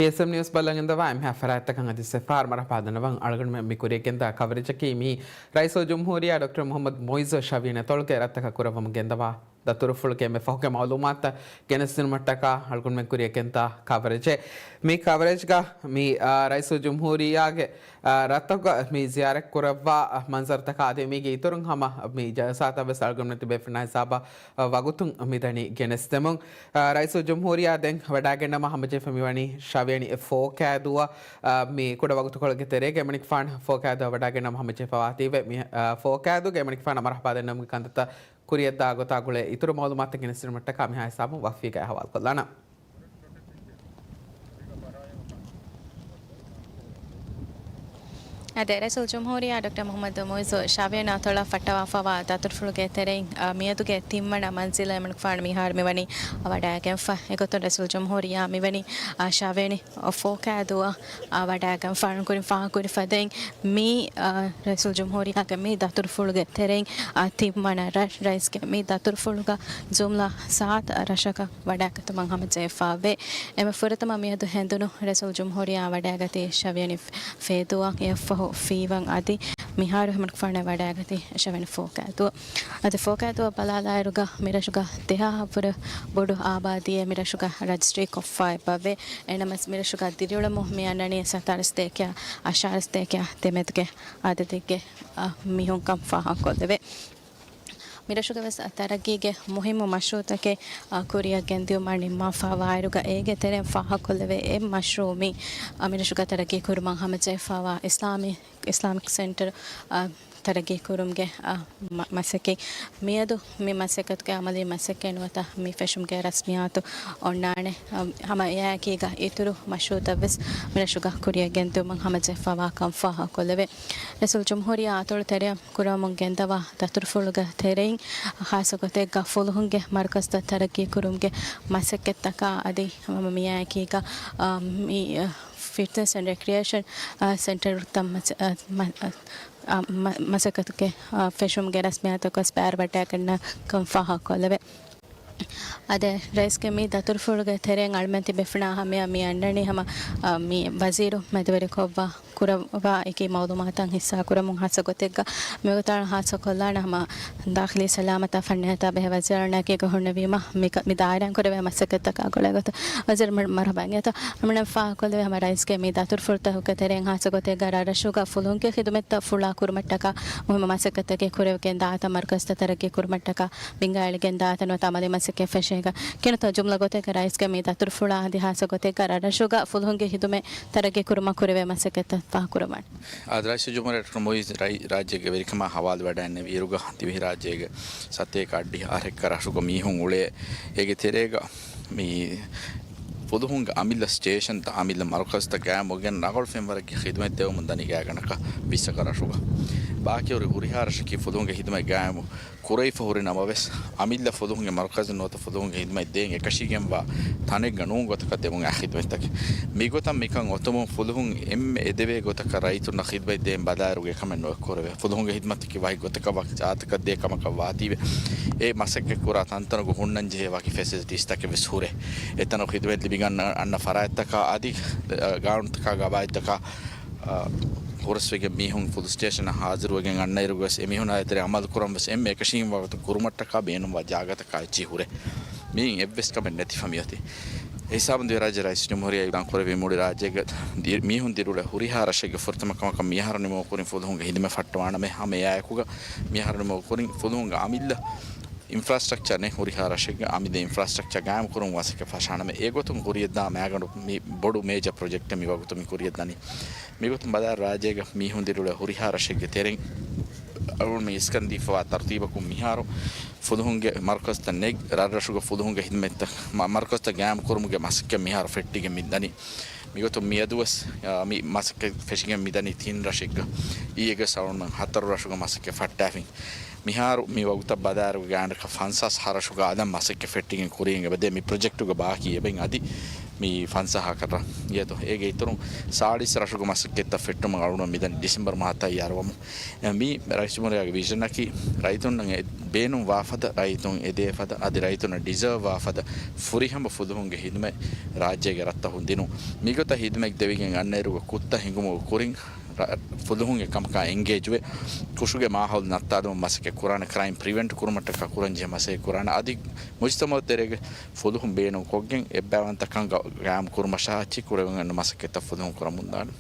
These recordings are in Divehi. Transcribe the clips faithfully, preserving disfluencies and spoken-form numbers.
އެސްއެމް ނިއުސް ބަލަން އިންދަވާ އެންމެހާ ފަރާތްތަކަށް އަދި ސެފާރް މަރަހަބާ ދަންނަވަން. އަޅުގަނޑުމެން މި ކުރިޔަށް ގެންދާ ކަވަރޭޖަކީ މީ ރައީސުލްޖުމްހޫރިއްޔާ ޑޮކްޓަރ މުޙައްމަދު މުޢިއްޒު ޝަވިޔަނި އަތޮޅުގެ ރަށްތަކަށް ކުރައްވަމުން ގެންދަވާ ދަތުރުފުޅުގެ އެންމެ ފަހުގެ މަޢުލޫމާތުތައް ގެނެސްދިނުމަށްޓަކާ އަޅުގަނޑުމެން ކުރިޔަށް ގެންދާ ކަވަރޭޖެއް. މި ކަވަރޭޖްގަ މި، އާ، ރައީސުލްޖުމްހޫރިއްޔާގެ، އާ، ރަށްތަކުގަ މި ޒިޔާރަތް ކުރައްވާ މަންޒަރުތަކާ އަދި މީގެ އިތުރުން ހަމަ މި ޖަލްސާތައް ވެސް އަޅުގަނޑުމެން ތިބޭފުޅުންނާ ހިސާބަށް ވަގުތުން މިދަނީ ގެނެސްދެމުން. އާ، ރައީސުލްޖުމްހޫރިއްޔާ ދެން ވަޑައިގެންނަމަ ހަމަޖެހިފަ މިވަނީ ޝަވިޔަނި ފޯކައިދޫއަށް. އާ، މި ކުޑަ ވަގުތުކޮޅެއްގެ ތެރޭގަ އެމަނިކުފާނު ފޯކައިދޫއަށް ވަޑައިގެންނަމަ ހަމަޖެހިފަވާތީވެ މި، އާ، ފޯކައިދޫގެ އެމަނިކުފާނަށް މަރަހަބާ ދަންނަވުމުގެ ކަންތައްތައް ކުރިޔަށްދާ ގޮތާ ގުޅޭ އިތުރު މަޢުލޫމާތުތައް ގެނެސްދިނުމަށްޓަކާ މިހާ ހިސާބުން ވަފީގައި ހަވާލުކޮށްލާނަން. އާ، ދެ ރައީސުލް ޖުމްހޫރިއްޔާ ޑޮކްޓަރ މުޙައްމަދު މުޢިއްޒު ޝަވިޔަނި އަތޮޅަށް ފައްޓަވާފަވާ ދަތުރުފުޅުގެ ތެރެއިން، އާ، މިއަދުގެ ތިންވަނަ މަންޒިލަށް އެމަނިކުފާނު މިހާރު މިވަނީ ވަޑައިގެންފަ. އެގޮތުން ރައީސުލް ޖުމްހޫރިއްޔާ މިވަނީ، އާ، ޝަވިޔަނި ފޯކައިދޫއަށް، އާ، ވަޑައިގެންފާނު ކުރިން ފާހަގަކުރި ފަދައިން މި، އާ، ރައީސުލް ޖުމްހޫރިއްޔާގެ މި ދަތުރުފުޅުގެ ތެރެއިން، އާ، ތިންވަނަ ރަ-، ރައީސްގެ މި ދަތުރުފުޅުގަ ޖުމްލަ ސާތަ ރަށަކަށް ވަޑައިގަތުމަށް ހަމަޖެހިފައިވޭ. އެންމެ ފުރަތަމަ މިއަދު ހެނދުނު ރައީސުލް ޖުމްހޫރިއްޔާ ވަޑައިގަތީ ޝަވިޔަނި ފޭދޫއަށް. އެއަށްފަހު ފީވަން އަދި މިހާރު އެމަނިކުފާނަށް ވަޑައިގަތީ ޝަވިޔަނި ފޯކައިދޫއަށް. އަދި ފޯކައިދޫއަށް ބަލާލާއިރުގަ މިރަށުގަ ދެހާހަށްވުރެ ބޮޑު އާބާދީއެއް މިރަށުގަ ރަޖިސްޓްރީ ކޮށްފަ އެބަވޭ. އެނަމަސް މިރަށުގަ ދިރިއުޅެމުން މި އަންނަނީ ސަތާރަ ސަތޭކަ އަށާރަ ސަތޭކަ ދެމެދުގެ އަދަދެއްގެ، އަ، މީހުންކަން ފާހަގަކޮށްލެވޭ. މިރަށުގެ ވެސް ތަރައްގީގެ މުހިއްމު މަޝްރޫޢުތަކެއް، އަ، ކުރިއަށް ގެންދިއުމަށް ނިންމާފަވާއިރުގަ އޭގެ ތެރެއިން ފާހަގަކޮށްލެވޭ އެއް މަޝްރޫޢު މީ، އަ، މިރަށުގަ ތަރައްގީ ކުރުމަށް ހަމަޖެހިފަވާ އިސްލާމި، އިސްލާމިކް ސެންޓަރު، އަ، ތަރައްގީ ކުރުމުގެ، އަ، މަ-، މަސައްކަތް. މިއަދު މި މަސައްކަތުގެ އަމަލީ މަސައްކަތް ނުވަތަ މި ފެށުމުގެ ރަސްމިއްޔާތު އޮންނާނެ. އަ، ހަމަ އެއާއެކީގަ އިތުރު މަޝްރޫޢުތައް ވެސް މިރަށުގަ ކުރިއަށް ގެންދިއުމަށް ހަމަޖެހިފަވާކަން ފާހަގަކޮށްލެވޭ. ރައީސުލް ޖުމްހޫރިއްޔާ އަތޮޅު ތެރެއަށް ކުރަމުން ގެންދަވާ ދަތުރުފުޅުގެ ތެރެއިން ޚާއްޞަ ގޮތެއްގަ ފުލުހުންގެ މަރުކަޒުތައް ތަރައްގީ ކުރުމުގެ މަސައްކަތްތަކާ އަދި ހަމަ މިއާއެކީގަ، އާ، މި، އާ، ފިޓްނަސް އެންޑް ރެކްރިއޭޝަން، އާ، ސެންޓަރުތައް މަސަ-، އާ، މަ-، އާ، މަ-، މަސައްކަތުގެ، އާ، ފެށުމުގެ ރަސްމިއްޔާތަކު ވެސް ބައިވެރިވަޑައިގަންނަ ކަން ފާހަގަކޮށްލެވޭ. އާ، ދެ ރައީސްގެ މި ދަތުރުފުޅުގެ ތެރެއިން އަޅުމެން ތިބޭފުޅުންނާ ހަމަޔަށް މި އަންނަނީ ހަމަ، އާ، މި ވަޒީރު މެދުވެރިކޮށްވާ ކުރައްވާ އެކި މައުލޫމާތަށް ހިއްސާ ކުރަމުން ޚާއްޞަ ގޮތެއްގަ މިވަގުތު އަޅުން ހާއްސަ ކޮށްލާނެ ހަމަ ދާޚިލީ ސަލާމަތާ ފަންނަޔާތާ ބެހޭ ވަޒީރުންނާ އެކީގަ ހުންނެވީމަ މި ކަ-، މި ދާއިރާއިން ކުރެވޭ މަސައްކަތްތަކާ ގުޅޭ ގޮތަށް ވަޒީރު މަ-، މަރުޙަބާ އިނގޭތޯ. އަޅުމެން ފާހަގަކޮށްލެވޭ ހަމަ ރައީސްގެ މި ދަތުރުފުޅުތަކުގެ ތެރެއިން ޚާއްޞަ ގޮތެއްގަ ރަށްރަށުގަ ފުލުހުންގެ ޚިދުމަތްތައް ފުޅާ ކުރުމަށްޓަކާ މުހިއްމު މަސައްކަތްތަކެއް ކުރެވިގެން ދާތަން މަރުކަޒުތައް ތަރައްގީ ކުރުމަށްޓަކާ ބިންގާ އެޅިގެން ދާތަން ނުވަތަ އަމަލީ މަސައްކަތް ފެށޭގަ ކިނުތަ ޖުމްލަ ގޮތެއްގަ ރައީސްގެ މި ދަތުރުފުޅާ އަދި ޚާއްޞަ ގޮތެއްގަ ރަށްރަށުގަ ފުލުހުންގެ ޚިދުމަތް ތަރައްގީ ކުރުމަށް ކުރެވޭ މަސައްކަތްތައް ފާހަގަކުރައްވާނެ. އާދެ، ރައީސުލްޖުމްހޫރިއްޔާ ޑޮކްޓަރ މުޢިއްޒު ރައި-، ރާއްޖޭގެ ވެރިކަމާ ހަވާލުވެވަޑައިގެންނެވިއިރުގަ ދިވެހިރާއްޖޭގެ ސަތޭކަ އަށްޑިހަ އަހަރެއްގަ ރަށުގަ މީހުން އުޅޭ. އޭގެ ތެރޭގަ މި ފުލުހުންގެ އަމިއްލަ ސްޓޭޝަންތައް، އަމިއްލަ މަރުކަޒުތައް ގާއިމުވެގެން ރަނގަޅު ފެންވަރެއްގެ ޚިދުމަތް ދެވެމުން ދަނީ ގާތްގަނޑަކަށް ވިއްސަކަށް ރަށުގަ. ބާކީ ހުރި ހުރިހާ ރަށަކީ ފުލުހުންގެ ޚިދުމަތް ގާއިމު ކުރެވިފަ ހުރި ނަމަވެސް، އަމިއްލަ ފުލުހުންގެ މަރުކަޒު ނުވަތަ ފުލުހުންގެ ޚިދުމަތް ދޭން އެކަށީގެންވާ ތަނެއްގަ ނޫން ގޮތަކަށް ދެމުން އައި ޚިދުމަތްތަކެއް. މިގޮތަށް މިކަން އޮތުމުން ފުލުހުން އެންމެ އެދެވޭ ގޮތަކަށް ރައްޔިތުންނަށް ޚިދުމަތް ދޭން ބަލާއިރު އެކަމެއް ނުއެއްކުރެވޭ. ފުލުހުންގެ ޚިދުމަތަކީ ވަކި ގޮތަކަށް ވަކި ޒާތަކަށް ދޭ ކަމަކަށް ވާތީވެ، އެ މަސައްކަތް ކުރާ ތަންތަނުގަ ހުންނަންޖެހޭ ވަކި ފެސިލިޓީސްތަކެއް ވެސް ހުރޭ. އެތަނަށް ޚިދުމަތް ލިބިގަންނަ އަންނަ ފަރާތްތަކާ އަދި، އަ، ގާނޫނުތަކާ ގަވާއިދުތަކާ، އަ، ހުރަސްވެގެން މީހުން ފުލު ސްޓޭޝަނަށް ހާޒިރުވެގެން އަންނައިރު ވެސް އެމީހުންނާ ދޭތެރޭ އަމަލު ކުރަން ވެސް އެންމެ އެކަށީގެންވާ ގޮތަށް ކުރުމަށްޓަކާ ބޭނުންވާ ޖާގަތަކާ އެއްޗެއް ހުރޭ. މިއިން އެއްވެސް ކަމެއް ނެތިފަ މިއޮތީ. އެ ހިސާބުން ދިވެހިރާއްޖެ ރައީސް ޖުމްހޫރިއްޔާ އިޢުލާން ކުރެއްވީ މުޅި ރާއްޖޭގެ ދި-، މީހުން ދިރިއުޅޭ ހުރިހާ ރަށެއްގެ ފުރަތަމަ ކަމަކަށް މިއަހަރު ނިމުމުގެ ކުރިން ފުލުހުންގެ ޚިދުމަތް ފައްޓަވާނަމޭ. ހަމަ އެއާއެކުގަ މިއަހަރު ނިމުމުގެ ކުރިން ފުލުހުންގެ އަމިއްލަ އިންފްރާސްޓްރަކްޗާ ނެތް ހުރިހާ ރަށެއްގެ އަމިއްލަ އިންފްރާސްޓްރަކްޗާ ގާއިމުކުރުމުގެ މަސައްކަތް ފަށާނަމޭ. އެގޮތުން ކުރިޔަށްދާ މައިގަނޑު މި ބޮޑު މޭޖަ ޕްރޮޖެކްޓެއް މި ވަގުތު މި ކުރިޔަށްދަނީ. މިގޮތުން ބަލާއިރު ރާއްޖޭގަ މީހުން ދިރިއުޅޭ ހުރިހާ ރަށެއްގެ ތެރެއިން އަޅުގަނޑުމެން އިސްކަން ދީފަވާ ތަރުތީބަކުން މިހާރު ފުލުހުންގެ މަރުކަޒުތައް ނެތް ރަށްރަށުގަ ފުލުހުންގެ ޚިދުމަތްތައް، މަ-، މަރުކަޒުތައް ގާއިމުކުރުމުގެ މަސައްކަތް މިހާރު ފެއްޓިގެން މި ދަނީ. މިގޮތުން މިއަދުވެސް، އާ، މި މަސައްކަތް ފެށިގެން މިދަނީ ތިން ރަށެއްގަ. އިއްޔެގެސް އަޅުގަނޑުމެން ހަތަރު ރަށުގަ މަސައްކަތް ފައްޓާފިން. މިހާރު މި ވަގުތަށް ބަލާއިރު ގާތްގަނޑަކަށް ފަންސާސް އަހަރު ރަށުގަ އަލަށް މަސައްކަތް ފެއްޓިގެން ކުރިޔަށް އެބަދޭ. މި ޕްރޮޖެކްޓުގެ ބާކީ އެބައިން އަދި މި ފަންސާހަކަށް ރަށް. އިއްޔެތޯ އޭގެ އިތުރުން ސާޅީސް ރަށުގެ މަސައްކަތްތައް ފެއްޓުމަށް އަޅުގަނޑު މިދަނީ ޑިސެމްބަރު މަހަށް ތައްޔާރުވަމުން. މި ރައީސްޖުމްހޫރިއްޔާގެ ވިޝަނަކީ ރައްޔިތުންނަށް އެ ބޭނުންވާފަދަ ރައްޔިތުން އެދޭފަދަ، އަދި ރައްޔިތުންނަށް ޑިޒާވް ވާފަދަ ފުރިހަމަ ފުލުހުންގެ ހިދުމަތް ރާއްޖޭގެ ރަށްތަކުން ދިނުން. މިގޮތަށް ހިދުމަތް ދެވިގެން އަންނައިރުގަ ކުށްތައް ހިނގުމުގެ ކުރިން ރަ-، ފުލުހުންގެ ކަމަކާ އެންގޭޖްވެ، ކުށުގެ މާހައުލު ނައްތާލުމަށް މަސައްކަތް ކުރާނެ، ކްރައިމް ޕްރިވެންޓް ކުރުމަށްޓަކާ ކުރަންޖެހޭ މަސައްކަތް ކުރާނެ، އަދި މުޖުތަމައު ތެރޭގެ ފުލުހުން ބޭނުން ކޮށްގެން އެއްބައިވަންތަކަން ގަ-، ގައިމު ކުރުމަށާ އެއްޗެއް ކުރެވެން އަންނަ މަސައްކަތްތައް ފުލުހުން ކުރަމުންދާނެ.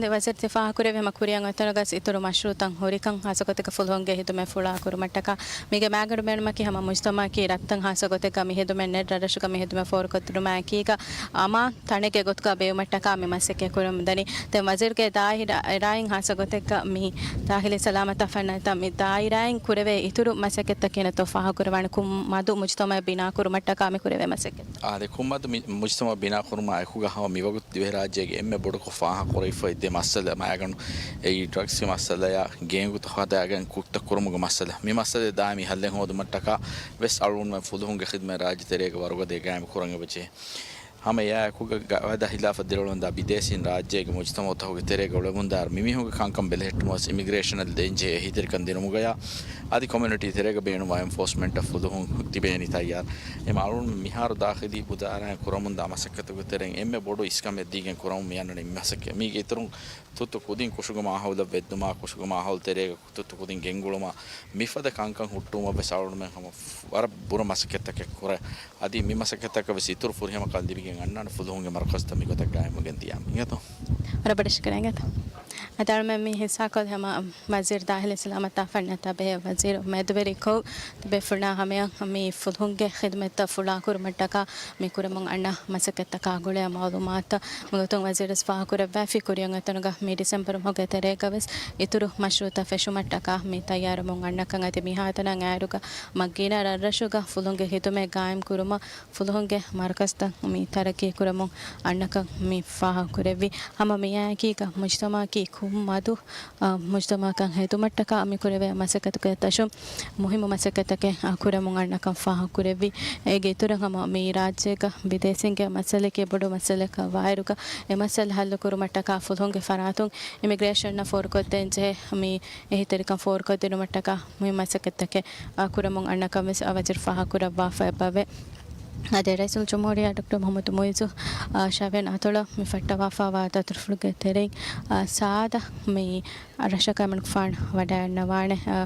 ދެ ވަޒީރު ތި ފާހަގަކުރެއްވި ހަމަ ކުރިއަށް އޮތްތަނުގަސް އިތުރު މަޝްރޫއުތައް ހުރިކަން ހާއްސަގޮތެއްގަ ފުލުހުންގެ ހިދުމަތް ފުޅާކުރުމަށްޓަކާ މީގެ މައިގަނޑު ބޭނުމަކީ ހަމަ މުޖުތަމައަކީ ރަށްތައް ހާއްސަގޮތެއްގަ މި ހިދުމަތް ނެތް ރަށްރަށުގަ މި ހިދުމަތް ފޯރުކޮށްދިނުމާއެކީގަ އަމާން ތަނެއްގެ ގޮތުގަ ބޭއްވުމަށްޓަކާ މި މަސައްކަތް ކުރަމުންދަނީ. ދެން ވަޒީރުގެ ދާއިރާ-، އިރާއިން ހާއްސަގޮތެއްގަ މި ދާޚިލީ ސަލާމަތާ ފަންނަތާ މި ދާއިރާއިން ކުރެވޭ އިތުރު މަސައްކަތްތައް ކިހިނެއްތޯ ފާހަގަކުރައްވާނެ؟ ކުށްމަދު މުޖުތަމައެއް ބިނާކުރުމަށްޓަކާ މި ކުރެވޭ މަސައްކަތް. އާދެ، ކުށްމަދު މި-، މުޖުތަމައު ބިނާކުރުމާ އެކުގަ ހަމަ މިވަގުތު ދިވެހިރާއްޖޭގެ އެންމެ ބޮޑުކޮށް ފާހަގަކުރެވިފައި ދެ މައްސަލަ މައިގަނޑު އެއީ ޑްރަގްސްގެ މައްސަލަޔާ ގޭންގުތައް ހަދާގެން ކުށްތައް ކުރުމުގެ މައްސަލަ. މި މައްސަލަ ދާއިމީ ހައްލެއް ހޯދުމަށްޓަކާ ވެސް އަޅުގަނޑުމެން ފުލުހުންގެ ޚިދުމަތް ރާއްޖެ ތެރޭގަ ވަރުގަދަ ގައިމު ކުރަން އެބަޖެހޭ. ހަމަ އެއާއެކުގަ ގަވާއިދާ ހިލާފަށް ދިރިއުޅުންދާ ބިދޭސީން ރާއްޖޭގެ މުޖުތަމައުތަކުގެ ތެރޭގަ އުޅެމުންދާ މިމީހުންގެ ކަންކަން ބެލެހެއްޓުމަށް ވެސް އިމިގްރޭޝަނަށް ދޭންޖެހޭ އެހީތެރިކަން ދިނުމުގަޔާ އަދި ކޮމިއުނިޓީ ތެރޭގަ ބޭނުންވާ އެންފޯސްމަންޓަށް ފުލުހުން ތިބޭނީ ތައްޔާރު. އެމަ އަޅުގަނޑު މިހާރު ދާޚިލީ މުދާރާއިން ކުރަމުންދާ މަސައްކަތުގެ ތެރެއިން އެންމެ ބޮޑު އިސްކަމެއް ދީގެން ކުރަމުން މި އަންނަނީ މި މަސައްކަތް. މީގެ އިތުރުން ތުއްތު ކުދިން ކުށުގެ މާހައުލަށް ވެއްދުމާ، ކުށުގެ މާހައުލު ތެރޭގަ ތުއްތު ކުދިން ގެންގުޅުމާ، މިފަދަ ކަންކަން ހުއްޓުވުމަށް ވެސް އަޅުގަނޑުމެން ހަމަ ވަރަށް ބުރަ މަސައްކަތްތަކެއް ކުރޭ. އަދި މި މަސައްކަތްތަކަށް ވެސް އިތުރު ފުރިހަމަކަން ލިބިގެން އަންނާނެ ފުލުހުންގެ މަރުކަޒުތައް މިގޮތަށް ގާއިމުވެގެން ދިޔާ އިނގޭތޯ. ވަރަށް ބޮޑަށް ޝުކުރިއްޔާ އިނގޭތޯ. އަދި އަޅުމެން މި ހިއްސާކޮށްލި ހަމަ ވަޒީރު ދާޚިލީ ސަލާމަތާ ފަންނަތާ ބެހޭ ވަޒީރު މެދުވެރިކޮށް ތިބޭފުޅުންނާ ހަމަޔަށް މި ފުލުހުންގެ ޚިދުމަތްތައް ފުޅާކުރުމަށްޓަކާ މި ކުރަމުން އަންނަ މަސައްކަތްތަކާ ގުޅޭ މައުލޫމާތުތައް މިގޮތުން ވަޒީރު ވެސް ފާހަގަކުރައްވާފި. ކުރިއަށް އޮތްތަނުގަ މި ޑިސެމްބަރު މަހުގެ ތެރޭގަ ވެސް އިތުރު މަޝްރޫއުތައް ފެށުމަށްޓަކާ މި ތައްޔާރުވަމުން އަންނަކަން އަދި މިހާތަނަށް އައިރުގަ މަ ގިނަ ރަށްރަށުގަ ފުލުހުންގެ ޚިދުމަތް ގާއިމް ކުރުމަށް ފުލުހުންގެ މަރުކަޒުތައް މި ތަރައްޤީ ކުރަމުން އަންނަކަން މި ފާހަގަކުރެއްވި. ހަމަ މިއާއެކީގަ މުޖުތަމައަކީ ކުށްމަދު، އަ، މުޖުތަމައަކަށް ހެދުމަށްޓަކާ މި ކުރެވޭ މަސައްކަތުގެ ތަށުން މުހިއްމު މަސައްކަތްތަކެއް، އަ، ކުރަމުން އަންނަކަން ފާހަގަކުރެއްވި. އޭގެ އިތުރަށް ހަމަ މި ރާއްޖޭގަ ބިދޭސީންގެ މައްސަލައަކީ ބޮޑު މައްސަލައަކަށް ވާއިރުގަ އެ މައްސަލަ ހައްލުކުރުމަށްޓަކާ ފުލުހުންގެ ފަރާތުން އިމިގްރޭޝަންއަށް ފޯރުކޮށްދޭންޖެހޭ މި އެހީތެރިކަން ފޯރުކޮށްދިނުމަށްޓަކާ މި މަސައްކަތްތަކެއް، އަ، ކުރަމުން އަންނަކަން ވެސް، އަ، ވަޒީރު ފާހަގަކުރައްވާފަ އެބަވޭ. އަދި ރައީސުލްޖުމްހޫރިއްޔާ ޑޮކްޓަރ މުޙައްމަދު މުޢިއްޒު، އާ، ޝަވިޔަނި އަތޮޅަށް މި ފައްޓަވާފައިވާ ދަތުރުފުޅުގެ ތެރެއިން، އާ، ސާދަ މި ރަށަކަށް އެމަނިކުފާނު ވަޑައިގަންނަވާނެ. އާ،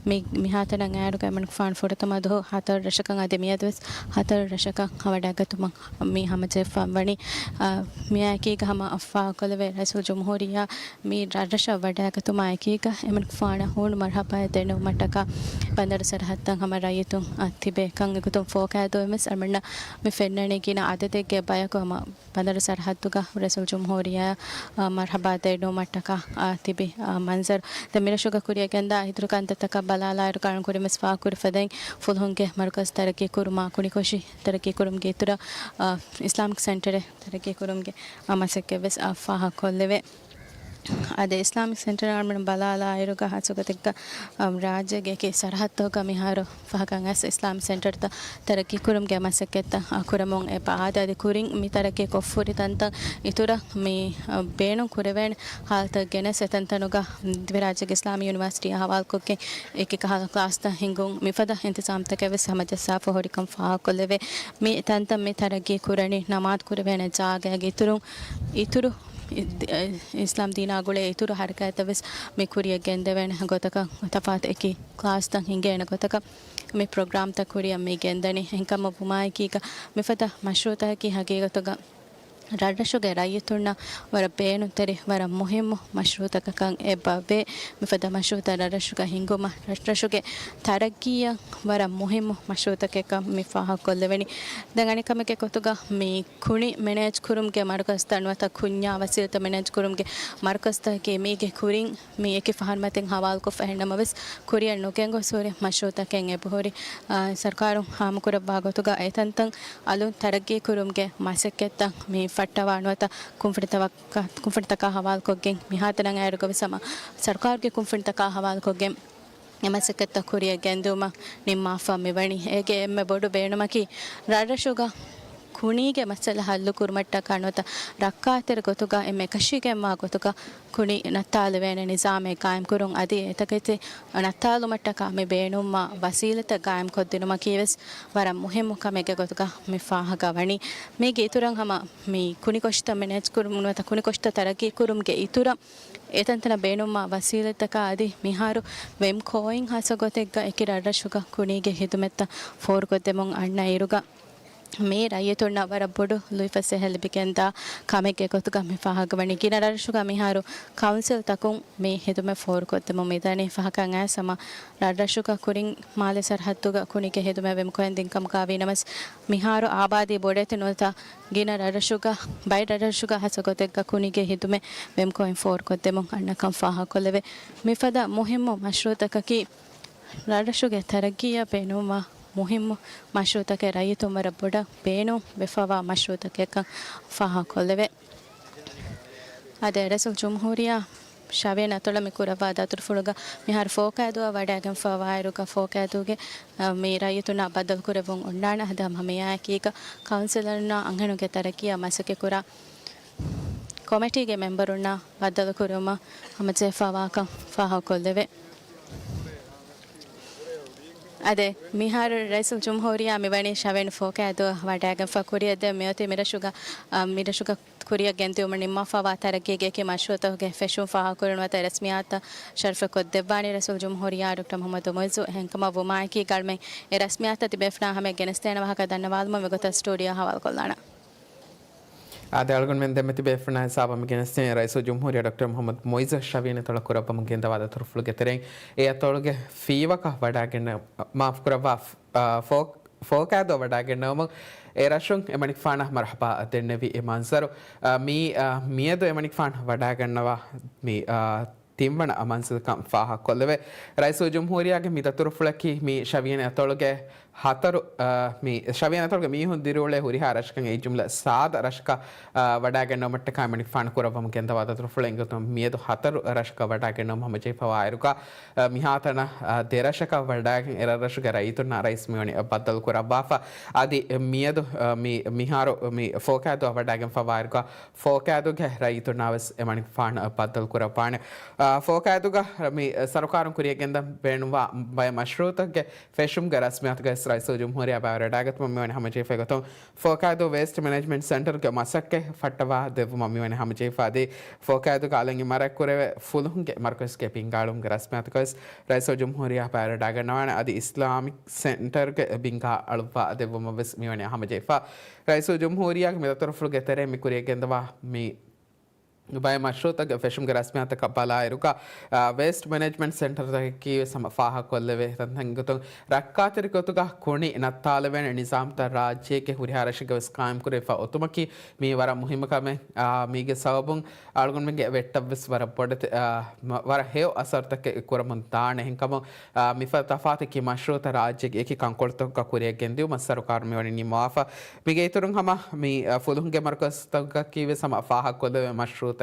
މި، މިހާތަނަށް އައިރުގަ އެމަނިކުފާނު ފުރަތަމަ ދުވަހު ހަތަރު ރަށަކަށް އަދި މިއަދުވެސް ހަތަރު ރަށަކަށް ވަޑައިގަތުމަށް މި ހަމަޖެހިފަ ވަނީ. އާ، މިއާއެކީގަ ހަމަ ފާހަގަކޮށްލެވޭ ރައީސުލްޖުމްހޫރިއްޔާ މި ރަށްރަށަށް ވަޑައިގަތުމާ އެކީގަ އެމަނިކުފާނަށް ހޫނު މަރުޙަބާއެއް ދެންނެވުމަށްޓަކާ ބަނދަރު ސަރަޙައްދަށް ހަމަ ރައްޔިތުން ތިބޭ ކަން އެގޮތުން ފޯކައިދޫ ވެސް އަޅުމެންނަށް މި ފެންނަނީ ގިނަ އަދަދެއްގެ ބަޔަކު ހަމަ ބަނދަރު ސަރަޙައްދުގަ ރައީސުލްޖުމްހޫރިއްޔާ މަރުޙަބާ ދެންނެވުމަށްޓަކާ ތިބި މަންޒަރު. ދެން މިރަށުގަ ކުރިއަށް ގެންދާ އިތުރު ކަންތައްތަކަށް ބަލާލާއިރު ކަން ކުރިން ވެސް ފާހަގަކުރި ފަދައިން ފުލުހުންގެ މަރުކަޒު ތަރައްޤީ ކުރުމާ ކުނިކޮށި ތަރައްޤީ ކުރުމުގެ އިތުރަށް އިސްލާމިކް ސެންޓަރެއް ތަރައްޤީ ކުރުމުގެ މަސައްކަތް ވެސް ފާހަގަކޮށްލެވޭ. އަދި އިސްލާމިކް ސެންޓަރ އަޅުމެން ބަލާލާއިރުގަ ހާއްސަގޮތެއްގަ، އަމް، ރާއްޖޭގެ އެކި ސަރަހައްދުގަ މިހާރު ފަހަކަށް އައިސް އިސްލާމިކް ސެންޓަރތައް ތަރައްޤީ ކުރުމުގެ މަސައްކަތްތައް، އަ، ކުރަމުން އެބަ އާދެ. އަދި ކުރިން މި ތަރައްޤީ ކޮށްފަހުރި ތަންތަން އިތުރަށް މި، އަ، ބޭނުން ކުރެވޭނެ ހާލަތަށް ގެނެސް އެތަންތަނުގަ ދިވެހިރާއްޖޭގެ އިސްލާމީ ޔުނިވާސިޓީއާ ހަވާލުކޮށްގެން އެކި ކަހަލަ ކްލާސްތައް ހިންގުން މިފަދަ އިންތިޒާމްތަކެއް ވެސް ހަމަޖައްސާފަ ހުރިކަން ފާހަގަކޮށްލެވޭ. މި ތަންތަން މި ތަރައްޤީ ކުރަނީ ނަމާދު ކުރެވޭނެ ޖާގައިގެ އިތުރުން އިތުރު އި-، އިސްލާމް ދީނާ ގުޅޭ އިތުރު ހަރަކާތްތައް ވެސް މި ކުރިއަށް ގެންދެވޭނެ ގޮތަކަށް، ތަފާތު އެކި ކްލާސްތައް ހިނގޭނެ ގޮތަކަށް މި ޕްރޮގްރާމްތައް ކުރިއަށް މި ގެންދަނީ. އެހެންކަމަށް ވުމާއެކީގަ މިފަދަ މަޝްރޫއުތަކަކީ ހަގީގަތުގަ ރަށްރަށުގެ ރައްޔިތުންނަށް ވަރަށް ބޭނުންތެރި، ވަރަށް މުހިއްމު މަޝްރޫއުތަކަކަށް އެބަ ވޭ. މިފަދަ މަޝްރޫއުތައް ރަށްރަށުގަ ހިންގުމަށް ރަށްރަށުގެ ތަރައްގީއަށް ވަރަށް މުހިއްމު މަޝްރޫއުތަކެއްކަން މި ފާހަގަކޮށްލެވެނީ. ދެން އަނެއްކަމެއްގެ ގޮތުގަ މި ކުނި މެނޭޖް ކުރުމުގެ މަރުކަޒުތައް ނުވަތަ ކުންޏާ ވަސީލަތު މެނޭޖް ކުރުމުގެ މަރުކަޒުތަކަކީ މީގެ ކުރިން މި އެކި ފަހަރު މަތިން ހަވާލުކޮށްފަ އެހެންނަމަވެސް، ކުރިއަށް ނުގެންގޮސް ހުރި މަޝްރޫއުތަކެއް އެބަހުރި، އާ، ސަރުކާރުން ހާމަކުރައްވާ ގޮތުގަ އެތަންތަން އަލުން ތަރައްގީ ކުރުމުގެ މަސައްކަތްތައް މި ފައްޓަވާ ނުވަތަ ކުންފުނިތަކަށް، ކުންފުނިތަކާ ހަވާލުކޮށްގެން މިހާތަނަށް އައިރުގަ ވެސް ހަމަ ސަރުކާރުގެ ކުންފުނިތަކާ ހަވާލުކޮށްގެން އެ މަސައްކަތްތައް ކުރިއަށް ގެންދިއުމަށް ނިންމާފަ މިވަނީ. އޭގެ އެންމެ ބޮޑު ބޭނުމަކީ ރަށްރަށުގަ ކުނީގެ މައްސަލަ ހައްލު ކުރުމަށްޓަކާ ނުވަތަ ރައްކާތެރި ގޮތުގަ އެންމެ އެކަށީގެންވާ ގޮތުގަ ކުނި ނައްތާލެވޭނެ ނިޒާމެއް ގާއިމްކުރުން އަދި އެތަކެތި ނައްތާލުމަށްޓަކާ މި ބޭނުންވާ ވަސީލަތައް ގާއިމްކޮށްދިނުމަކީވެސް ވަރަށް މުހިއްމު ކަމެއްގެ ގޮތުގަ މި ފާހަގަވަނީ. މީގެ އިތުރަށް ހަމަ މި ކުނިކޮށިތައް މެނޭޖްކުރުމުން ނުވަތަ ކުނިކޮށިތައް ތަރައްގީކުރުމުގެ އިތުރަށް އެތަންތަނަށް ބޭނުންވާ ވަސީލަތްތަކާ އަދި މިހާރު ވެމްކޯއިން ހާއްސަ ގޮތެއްގަ އެކި ރަށްރަށުގަ ކުނީގެ ހިދުމަތްތައް ފޯރުކޮށްދެމުން އަންނަ އިރުގަ، މީ ރައްޔިތުންނަށް ވަރަށް ބޮޑު ލުއިފަސޭހަ ލިބިގެންދާ ކަމެއްގެ ގޮތުގަ މި ފާހަގަވަނީ. ގިނަ ރަށްރަށުގަ މިހާރު ކައުންސިލްތަކުން މި ހިދުމަތް ފޯރުކޮށްދެމުން މިދަނީ. ފަހަކަށް އައިސް ހަމަ ރަށްރަށުގަ ކުރިން މާލެ ސަރަހައްދުގަ ކުނިގެ ހިދުމަތް ވެމްކޯއިން ދިންކަމުގަ ވީނަމަސް، މިހާރު އާބާދީ ބޮޑެތި ނުވަތަ ގިނަ ރަށްރަށުގަ، ބައެއް ރަށްރަށުގަ ހާއްސަ ގޮތެއްގަ ކުނިގެ ހިދުމަތް ވެމްކޯއިން ފޯރުކޮށްދެމުން އަންނަކަން ފާހަގަކޮށްލެވޭ. މިފަދަ މުހިއްމު މަޝްރޫއުތަކަކީ، ރަށްރަށުގެ ތަރައްގީއަށް ބޭނުންވާ މުހިއްމު މަޝްރޫއުތަކެއް ރައްޔިތުން ވަރަށް ބޮޑަށް ބޭނުން ވެފަވާ މަޝްރޫއުތަކެއްކަން ފާހަގަކޮށްލެވޭ. އަދި ރައީސުލްޖުމްހޫރިއްޔާ ޝަވިޔަނި އަތޮޅަށް މި ކުރައްވާ ދަތުރުފުޅުގަ މިހާރު ފޯކައިދޫއަށް ވަޑައިގެންފަވާ އިރުގަ ފޯކައިދޫގެ، އަ، މި ރައްޔިތުންނާ ބައްދަލުކުރެއްވުން އޮންނާނެ. އަދި ހަމަ މިއާއެކީގަ ކައުންސިލަރުންނާ އަންހެނުންގެ ތަރައްގީއަށް މަސައްކަތްކުރާ ކޮމިޓީގެ މެމްބަރުންނާ ބައްދަލުކުރުމަށް ހަމަޖެހިފަވާކަން ފާހަގަކޮށްލެވޭ. އަދި މިހާރު ރައީސުލްޖުމްހޫރިއްޔާ މިވަނީ ޝަވިޔަނި ފޯކައިދޫއަށް ވަޑައިގެންފަ ކުރިއަށް ދެން މިއޮތީ މިރަށުގަ، އަ، މިރަށުގަ ކުރިއަށް ގެންދިއުމަށް ނިންމާފަވާ ތަރައްގީގެ އެކި މަޝްރޫއުތަކުގެ ފެށުން ފާހަގަކުރުން ނުވަތަ ރަސްމިއްޔާތުތައް ޝަރުފެއްކޮށްދެއްވާނީ ރައީސުލްޖުމްހޫރިއްޔާ ޑޮކްޓަރ މުހައްމަދު މުއިއްޒު. އެހެންކަމަށް ވުމާއެކީ އަޅުގަނޑުމެން އެ ރަސްމިއްޔާތުތައް ތިބޭފުޅުންނާ ހަމަޔަށް ގެނެސްދޭނެ ވާހަކަ ދަންނަވާލުމަށް މިގޮތަށް ސްޓޫޑިއޯ ހަވާލުކޮށްލާނަން. އާދެ، އަޅުގަނޑުމެން ދެންމެ ތިބޭފުޅުންނާ ހިސާބަށް މި ގެނެސްދޭނީ ރައީސުލްޖުމްހޫރިއްޔާ ޑޮކްޓަރ މުހައްމަދު މުއިއްޒު ޝަވިޔަނި އަތޮޅަށް ކުރައްވަމުން ގެންދަވާ ދަތުރުފުޅުގެ ތެރެއިން އެ އަތޮޅުގެ ފީވަކަށް ވަޑައިގެންނަ، މާފުކުރައްވާ، އާ، ފޯ-، ފޯކައިދޫއަށް ވަޑައިގެންނެވުމުން އެ ރަށުން އެމަނިކުފާނަށް މަރުޙަބާ ދެންނެވި އެ މަންޒަރު، އާ، މީ، އާ، މިއަދު އެމަނިކުފާނު ވަޑައިގަންނަވާ މި، އާ، ތިންވަނަ މަންޒިލަކަށް ފާހަގަކޮށްލެވޭ. ރައީސުލްޖުމްހޫރިއްޔާގެ މި ދަތުރުފުޅަކީ މި ޝަވިޔަނި އަތޮޅުގެ ހަތަރު، އާ، މި ޝަވިޔަނި އަތޮޅުގެ މީހުން ދިރިއުޅޭ ހުރިހާ ރަށަކަށް އެއް ޖުމްލަ ސާދަ ރަށަކަށް، އާ، ވަޑައިގަންނަވުމަށްޓަކާ އެމަނިކުފާނު ކުރައްވަމުން ގެންދަވާ ދަތުރުފުޅެއް. އެނގިގަތުން މިއަދު ހަތަރު ރަށަކަށް ވަޑައިގަންނަވަމުން ހަމަޖެހިފަވާއިރުގަ، އާ، މިހާތަނަށް، އާ، ދެ ރަށަކަށް ވަޑައިގެން އެ ރަށްރަށުގެ ރައްޔިތުންނާ ރައީސް މިވަނީ ބައްދަލުކުރައްވާފަ. އަދި މިއަދު، އާ، މި، މިހާރު މި ފޯކައިދޫއަށް ވަޑައިގެންފަވާއިރުގަ ފޯކައިދޫގެ ރައްޔިތުންނާވެސް އެމަނިކުފާނަށް ބައްދަލުކުރައްވާނެ. އާ، ފޯކައިދޫގަ މި ސަރުކާރުން ކުރިއަށް ގެންދަން ބޭނުންވާ ބައެއް މަޝްރޫއުތަކުގެ ފެށުމުގެ ރަސްމިއްޔާތުގައި ރައީސުލްޖުމްހޫރިއްޔާ ބައިވެރިވެވަޑައިގަތުމަށް މިވަނީ ހަމަޖެހިފައި ގޮތުން، ފޯކައިދޫ ވޭސްޓް މެނޭޖްމަންޓް ސެންޓަރުގެ މަސައްކަތް ފައްޓަވާ ދެއްވުމަށް މިވަނީ ހަމަޖެހިފަ. އަދި ފޯކައިދޫގަ އަޅަން އިމާރާތް ކުރެވޭ ފުލުހުންގެ މަރުކަޒުގެ ބިންގާ އަޅުވުމުގެ ރަސްމިއްޔާތުގައި ރައީސުލްޖުމްހޫރިއްޔާ ބައިވެރިވެވަޑައިގަންނަވާނެ. އަދި އިސްލާމިކް ސެންޓަރުގެ ބިންގާ އަޅުއްވާ ދެއްވުމަށް ވެސް މިވަނީ ހަމަޖެހިފަ. ރައީސުލްޖުމްހޫރިއްޔާގެ މި ދަތުރުފުޅުގެ ތެރެއިން މި ކުރިއަށް ގެންދަވާ މި ބައެއް މަޝްރޫއުތަކުގެ ފެށުމުގެ ރަސްމިއްޔާތަކަށް ބަލާއިރުގަ، އާ، ވޭސްޓް މެނޭޖްމަންޓް ސެންޓަރަކީ ވެސް ހަމަ ފާހަގަކޮށްލެވޭ ތަންތަން ގޮތުން ރައްކާތެރި ގޮތުގަ ކުނި ނައްތާލެވޭނެ ނިޒާމްތައް ރާއްޖޭގެ ހުރިހާ ރަށެއްގަ ވެސް ޤާއިމްކުރެވިފަ އޮތުމަކީ މީ ވަރަށް މުހިއްމު ކަމެއް. އާ، މީގެ ސަބަބުން އަޅުގަނޑުމެންގެ ވެއްޓަށް ވެސް ވަރަށް ބޮޑެތި، އާ، މަ-، ވަރަށް ހެޔޮ އަސަރުތަކެއް ކުރަމުން ދާނެ. އެހެންކަމުން، އާ، މިފަދަ ތަފާތު އެކި މަޝްރޫއުތައް ރާއްޖޭގެ އެކި ކަންކޮޅުތަކުގަ ކުރިއަށް ގެންދިއުމަށް ސަރުކާރުން މިވަނީ ނިންމަވާފަ. މީގެ އިތުރުން ހަމަ މި، އާ، ފުލުހުންގެ މަރުކަޒުތަކަކީ ވެސް ހަމަ ފާހަގަކޮށްލެވޭ މަޝްރޫއުތަކެއް.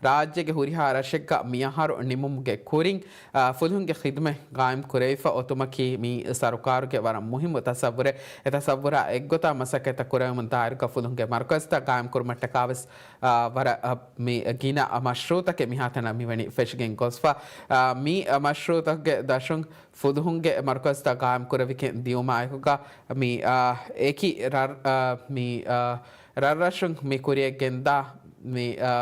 ރާއްޖޭގެ ހުރިހާ ރަށެއްގަ މިއަހަރު ނިމުމުގެ ކުރިން، އާ، ފުލުހުންގެ ޚިދުމަތް ގާއިމް ކުރެވިފަ އޮތުމަކީ މީ ސަރުކާރުގެ ވަރަށް މުހިއްމު ތަސައްވުރެއް. އެ ތަސައްވުރާ އެއްގޮތަށް މަސައްކަތްތައް ކުރެވެމުން ދާއިރުގަ ފުލުހުންގެ މަރުކަޒުތައް ގާއިމް ކުރުމަށްޓަކާ ވެސް، އާ، ވަރަށް، އާ، މި ގިނަ މަޝްރޫއުތަކެއް މިހާތަނަށް މިވަނީ ފެށިގެން ގޮސްފަ. އާ، މި، އާ، މަޝްރޫއުތަކުގެ ދަށުން ފުލުހުންގެ މަރުކަޒުތައް ގާއިމް ކުރެވިގެން ދިއުމާއެކުގަ މި، އާ، އެކި ރަށް-، އާ، މި، އާ، ރަށްރަށުން މި ކުރިއަށް ގެންދާ މި، އާ،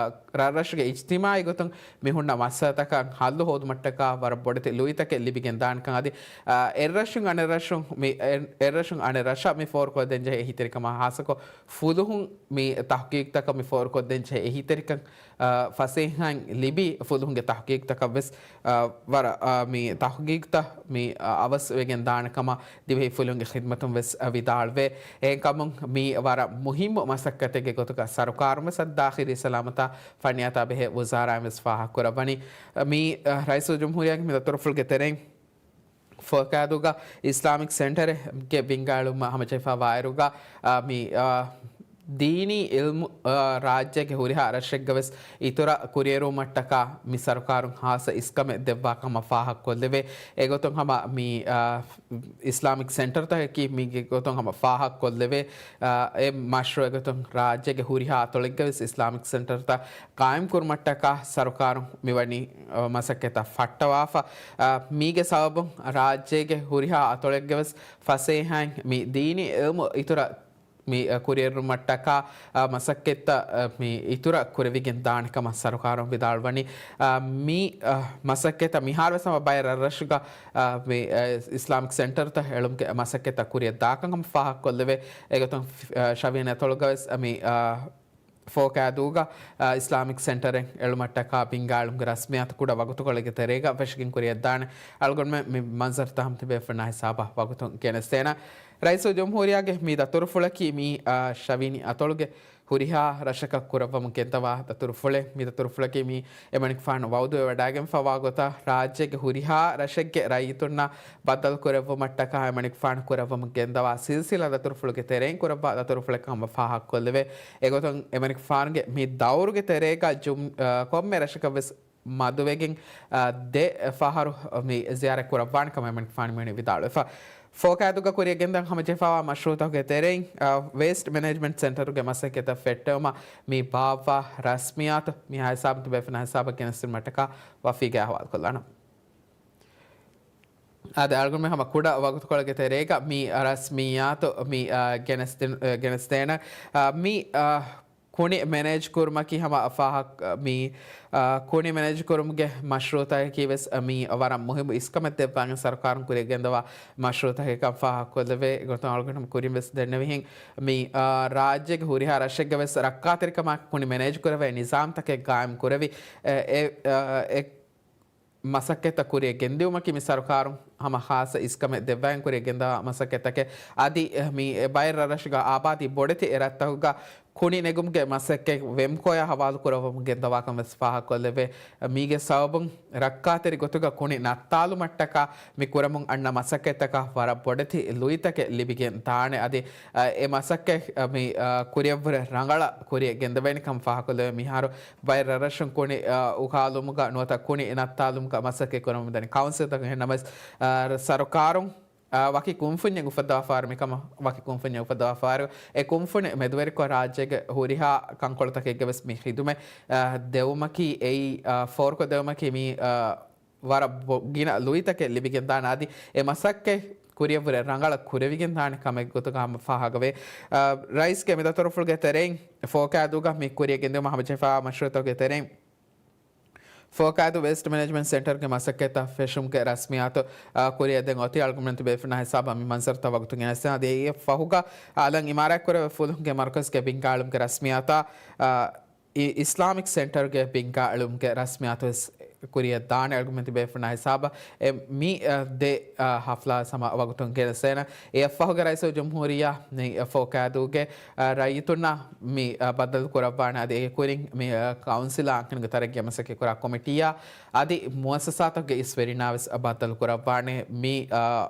ރަށްރަށުގެ އިޖްތިމާޢީ ގޮތުން މި ހުންނަ މައްސަލަތަކަށް ހައްލު ހޯދުމަށްޓަކާ ވަރަށް ބޮޑެތި ލުއިތަކެއް ލިބިގެން ދާނެކަން އަދި، އާ، އެއްރަށުން އަނެއްރަށުން މި، އެ-، އެއްރަށުން އަނެއް ރަށަށް މި ފޯރުކޮށްދޭން ޖެހޭ އެހީތެރިކަމާ ހާއްސަކޮށް ފުލުހުން މި ތަހުގީގުތަކަށް މި ފޯރުކޮށްދޭން ޖެހޭ އެހީތެރިކަން، އާ، ފަސޭހައިން ލިބި ފުލުހުންގެ ތަހުގީގުތަކަށް ވެސް، އާ، ވަރަށް، އާ، މި ތަހުގީގުތައް މި، އާ، އަވަސް ވެގެން ދާނެ ކަމަށް ދިވެހި ފުލުހުންގެ ޚިދްމަތުން ވެސް، އާ، ވިދާޅުވޭ. އެހެންކަމުން މީ ވަރަށް މުހިއްމު މަސައްކަތެއްގެ ގޮތުގަ ސަރުކާރުން ވެސް އަދި ދާޚިލީ ސަލާމަތާ ފަންނިޔާތާ ބެހޭ ވުޒާރާއިން ވެސް ފާހަގަކުރައްވަނީ. މީ، އާ، ރައީސުލްޖުމްހޫރިއްޔާގެ މި ދަތުރުފުޅުގެ ތެރެއިން ފޯކައިދޫގަ އިސްލާމިކް ސެންޓަރެއްގެ ބިންގާ އެޅުމަށް ހަމަޖެހިފަ ވާއިރުގަ، އާ، މި، އާ، ދީނީ އިލްމު، އާ، ރާއްޖޭގެ ހުރިހާ ރަށެއްގަވެސް އިތުރަށް ކުރިއެރުވުމަށްޓަކާ މި ސަރުކާރުން ހާއްސަ އިސްކަމެއް ދެއްވާ ކަމަށް ފާހަގަކޮށްލެވޭ. އެގޮތުން ހަމަ މި، އާ، އިސްލާމިކް ސެންޓަރުތަކަކީ މީގެ ގޮތުން ހަމަ ފާހަގަކޮށްލެވޭ. އާ، އެ މަޝްރޫއެއް ގޮތުން ރާއްޖޭގެ ހުރިހާ އަތޮޅެއްގަވެސް އިސްލާމިކް ސެންޓަރުތައް ޤާއިމްކުރުމަށްޓަކާ ސަރުކާރުން މިވަނީ، އާ، މަސައްކަތްތައް ފައްޓަވާފަ. އާ، މީގެ ސަބަބުން ރާއްޖޭގެ ހުރިހާ އަތޮޅެއްގަވެސް ފަސޭހައިން މި ދީނީ އިލްމު އިތުރަށް މި، އަ، ކުރިއެރުމަށްޓަކާ، އަ، މަސައްކަތްތައް، އަ، މި އިތުރަށް ކުރެވިގެން ދާނެ ކަމަށް ސަރުކާރުން ވިދާޅުވަނީ. އަ، މި، އަ، މަސައްކަތްތައް މިހާރުވެސް ހަމަ ބައެއް ރަށްރަށުގަ، އަ، މި، އަ، އިސްލާމިކް ސެންޓަރުތައް އެޅުމުގެ މަސައްކަތްތައް ކުރިއަށް ދާކަން ހަމަ ފާހަގަކޮށްލެވޭ. އެގޮތުން، އަ، ޝަވީން އަތޮޅުގަވެސް، އަ، މި، އަ، ފޯކައިދޫގަ، އަ، އިސްލާމިކް ސެންޓަރެއް އެޅުމަށްޓަކާ ބިންގާ އެޅުމުގެ ރަސްމިއްޔާތު ކުޑަ ވަގުތުކޮޅެއްގެ ތެރޭގަ ފެށިގެން ކުރިއަށްދާނެ. އަޅުގަނޑުމެން މި މަންޒަރުތައް ހަމަ ތިބޭފުޅުންނާ ހިސާބަށް ވަގުތުން ގެނެސްދޭނަން. ރައީސުލްޖުމްހޫރިއްޔާގެ މި ދަތުރުފުޅަކީ މި، އާ، ޝަވީނި އަތޮޅުގެ ހުރިހާ ރަށަކަށް ކުރައްވަމުން ގެންދަވާ ދަތުރުފުޅެއް. މި ދަތުރުފުޅަކީ މި އެމަނިކުފާނު ވައުދުވެވަޑައިގެންފަވާ ގޮތަށް ރާއްޖޭގެ ހުރިހާ ރަށެއްގެ ރައްޔިތުންނަށް ބައްދަލު ކުރެއްވުމަށްޓަކާ އެމަނިކުފާނު ކުރައްވަމުން ގެންދަވާ ސިލްސިލާ ދަތުރުފުޅުގެ ތެރެއިން ކުރައްވާ ދަތުރުފުޅެއް ކަމަށް ފާހަގަކޮށްލެވޭ. އެގޮތުން އެމަނިކުފާނުގެ މި ދައުރުގެ ތެރޭގަ ޖުމް-، އާ، ކޮންމެ ރަށަކަށްވެސް މަދުވެގެން، އާ، ދެ ފަހަރު މި ޒިޔާރަތް ކުރައްވާނެ ކަމަށް އެމަނިކުފާނު މިވަނީ ވިދާޅުވެފަ. ފޯކައިދޫގަ ކުރިއަށް ގެންދަން ހަމަޖެހިފައިވާ މަޝްރޫއުތަކުގެ ތެރެއިން، އާ، ވޭސްޓް މެނޭޖްމަންޓް ސެންޓަރުގެ މަސައްކަތްތައް ފެއްޓެވުމަށް މި ބާއްވާ ރަސްމިއްޔާތު މިހާ ހިސާބުން ތިބޭފުޅުންނާ ހިސާބަށް ގެނެސްދިނުމަށްޓަކާ ވަފީގެ އަހުވާލު ކޮށްލާނަން. އާދެ، އަޅުގަނޑުމެން ހަމަ ކުޑަ ވަގުތުކޮޅެއްގެ ތެރޭގަ މި ރަސްމިއްޔާތު މި، އާ، ގެނެސްދިން-، އާ، ގެނެސްދޭނަން. އާ، މި، އާ، ކުނި މެނޭޖް ކުރުމަކީ ހަމަ ފާހަގަ-، މި، އާ، ކުނި މެނޭޖް ކުރުމުގެ މަޝްރޫއުތަކަކީ ވެސް މި ވަރަށް މުހިއްމު އިސްކަމެއް ދެއްވާން ސަރުކާރުން ކުރިއަށް ގެންދަވާ މަޝްރޫއުތަކެއް ކަމަށް ފާހަގަކޮށްލެވޭ. އެގޮތުން އަޅުގަނޑު ކުރިން ވެސް ދެންނެވިހެން މި، އާ، ރާއްޖޭގެ ހުރިހާ ރަށެއްގަ ވެސް ރައްކާތެރިކަމާއެކު ކުނި މެނޭޖް ކުރެވޭ ނިޒާމްތަކެއް ގާއިމް ކުރެވި، އެ، އެ، އެ، އެ، މަސައްކަތްތައް ކުރިއަށް ގެންދިއުމަކީ މި ސަރުކާރުން ހަމަ ޚާއްޞަ އިސްކަމެއް ދެއްވާގެން ކުރިއަށް ގެންދަވާ މަސައްކަތްތަކެއް. އަދި މި ބައެއް ރަށްރަށުގަ އާބާދީ ބޮޑެތި އެރަށްތަކުގަ ކުނި ނެގުމުގެ މަސައްކަތް ވެމްކޯއާ ހަވާލު ކުރައްވަމުން ގެންދަވާކަން ވެސް ފާހަގަކޮށްލެވޭ. މީގެ ސަބަބުން ރައްކާތެރި ގޮތުގަ ކުނި ނައްތާލުމަށްޓަކާ މި ކުރަމުން އަންނަ މަސައްކަތްތަކަށް ވަރަށް ބޮޑެތި ލުއިތަކެއް ލިބިގެން ދާނެ. އަދި، އަ، އެ މަސައްކަތް، އަ، މި، އަ، ކުރިއަށްވުރެ ރަނގަޅަށް ކުރިއަށް ގެންދަވޭނެ ކަމަށް ފާހަގަކޮށްލެވޭ. މިހާރު ބައެއް ރަށްރަށުން ކުނި، އަ، އުކާލުމުގަ ނުވަތަ ކުނި ނައްތާލުމުގަ މަސައްކަތް ކުރަމުންދަނީ ކައުންސިލްތަކުން. އެހެންނަމަވެސް، އަ، ސަރުކާރުން، އަ، ވަކި ކުންފުންޏެއް އުފައްދަވާފާރު މިކަމަށް، ވަކި ކުންފުންޏެއް އުފައްދަވާފާރު، އެ ކުންފުނި މެދުވެރިކޮށް ރާއްޖޭގެ ހުރިހާ ކަންކޮޅުތަކެއްގެ ވެސް މި ޚިދުމަތް، އަ، ދެވުމަކީ އެއީ، އަ، ފޯރުކޮށް ދެވުމަކީ މި، އަ، ވަރަށް ބޮ-، ގިނަ ލުއިތަކެއް ލިބިގެން ދާނެ. އަދި އެ މަސައްކަތް ކުރިއަށްވުރެ ރަނގަޅަށް ކުރެވިގެން ދާނެ ކަމެއް ގޮތުގަ ހަމަ ފާހަގަވޭ. އަ، ރައީސްގެ މި ދަތުރުފުޅުގެ ތެރެއިން ފޯކައިދޫގަ މި ކުރިއަށް ގެންދިއުމަށް ހަމަޖެހިފައިވާ މަޝްރޫއުތަކުގެ ތެރެއިން ފޯކައިދޫ ވޭސްޓް މެނޭޖްމަންޓް ސެންޓަރުގެ މަސައްކަތްތައް ފެށުމުގެ ރަސްމިއްޔާތު، އަ، ކުރިއަށް ދެން އޮތީ. އަޅުގަނޑުމެން ތިބޭފުޅުންނާ ހިސާބަށް މި މަންޒަރުތައް ވަގުތުން ގެނެސްދޭނަން. އަދި އެއަށް ފަހުގަ އަލަށް އިމާރާތްކުރެވޭ ފުލުހުންގެ މަރުކަޒުގެ ބިންގާ އެޅުމުގެ ރަސްމިއްޔާތާ، އަ، އި-، އިސްލާމިކް ސެންޓަރުގެ ބިންގާ އެޅުމުގެ ރަސްމިއްޔާތު ވެސް ކުރިއަށް ދާނެ. އަޅުގަނޑުމެން ތިބޭފުޅުންނާ ހިސާބަށް އެ މި، އަ، ދެ، އަ، ހަފްލާ ހަމަ ވަގުތުން ގެނެސްދޭނަން. އެއަށްފަހުގަ ރައީސުލްޖުމްހޫރިއްޔާ މި ފޯކައިދޫގެ، އަ، ރައްޔިތުންނާ މި، އަ، ބައްދަލު ކުރައްވާނެ. އަދި އޭގެ ކުރިން މި، އަ، ކައުންސިލާ އަންހެނުންގެ ތަރައްގީއަށް މަސައްކަތް ކުރާ ކޮމިޓީއާ އަދި މުއައްސަސާތަކުގެ އިސްވެރިންނާ ވެސް ބައްދަލު ކުރައްވާނެ. މި، އަ،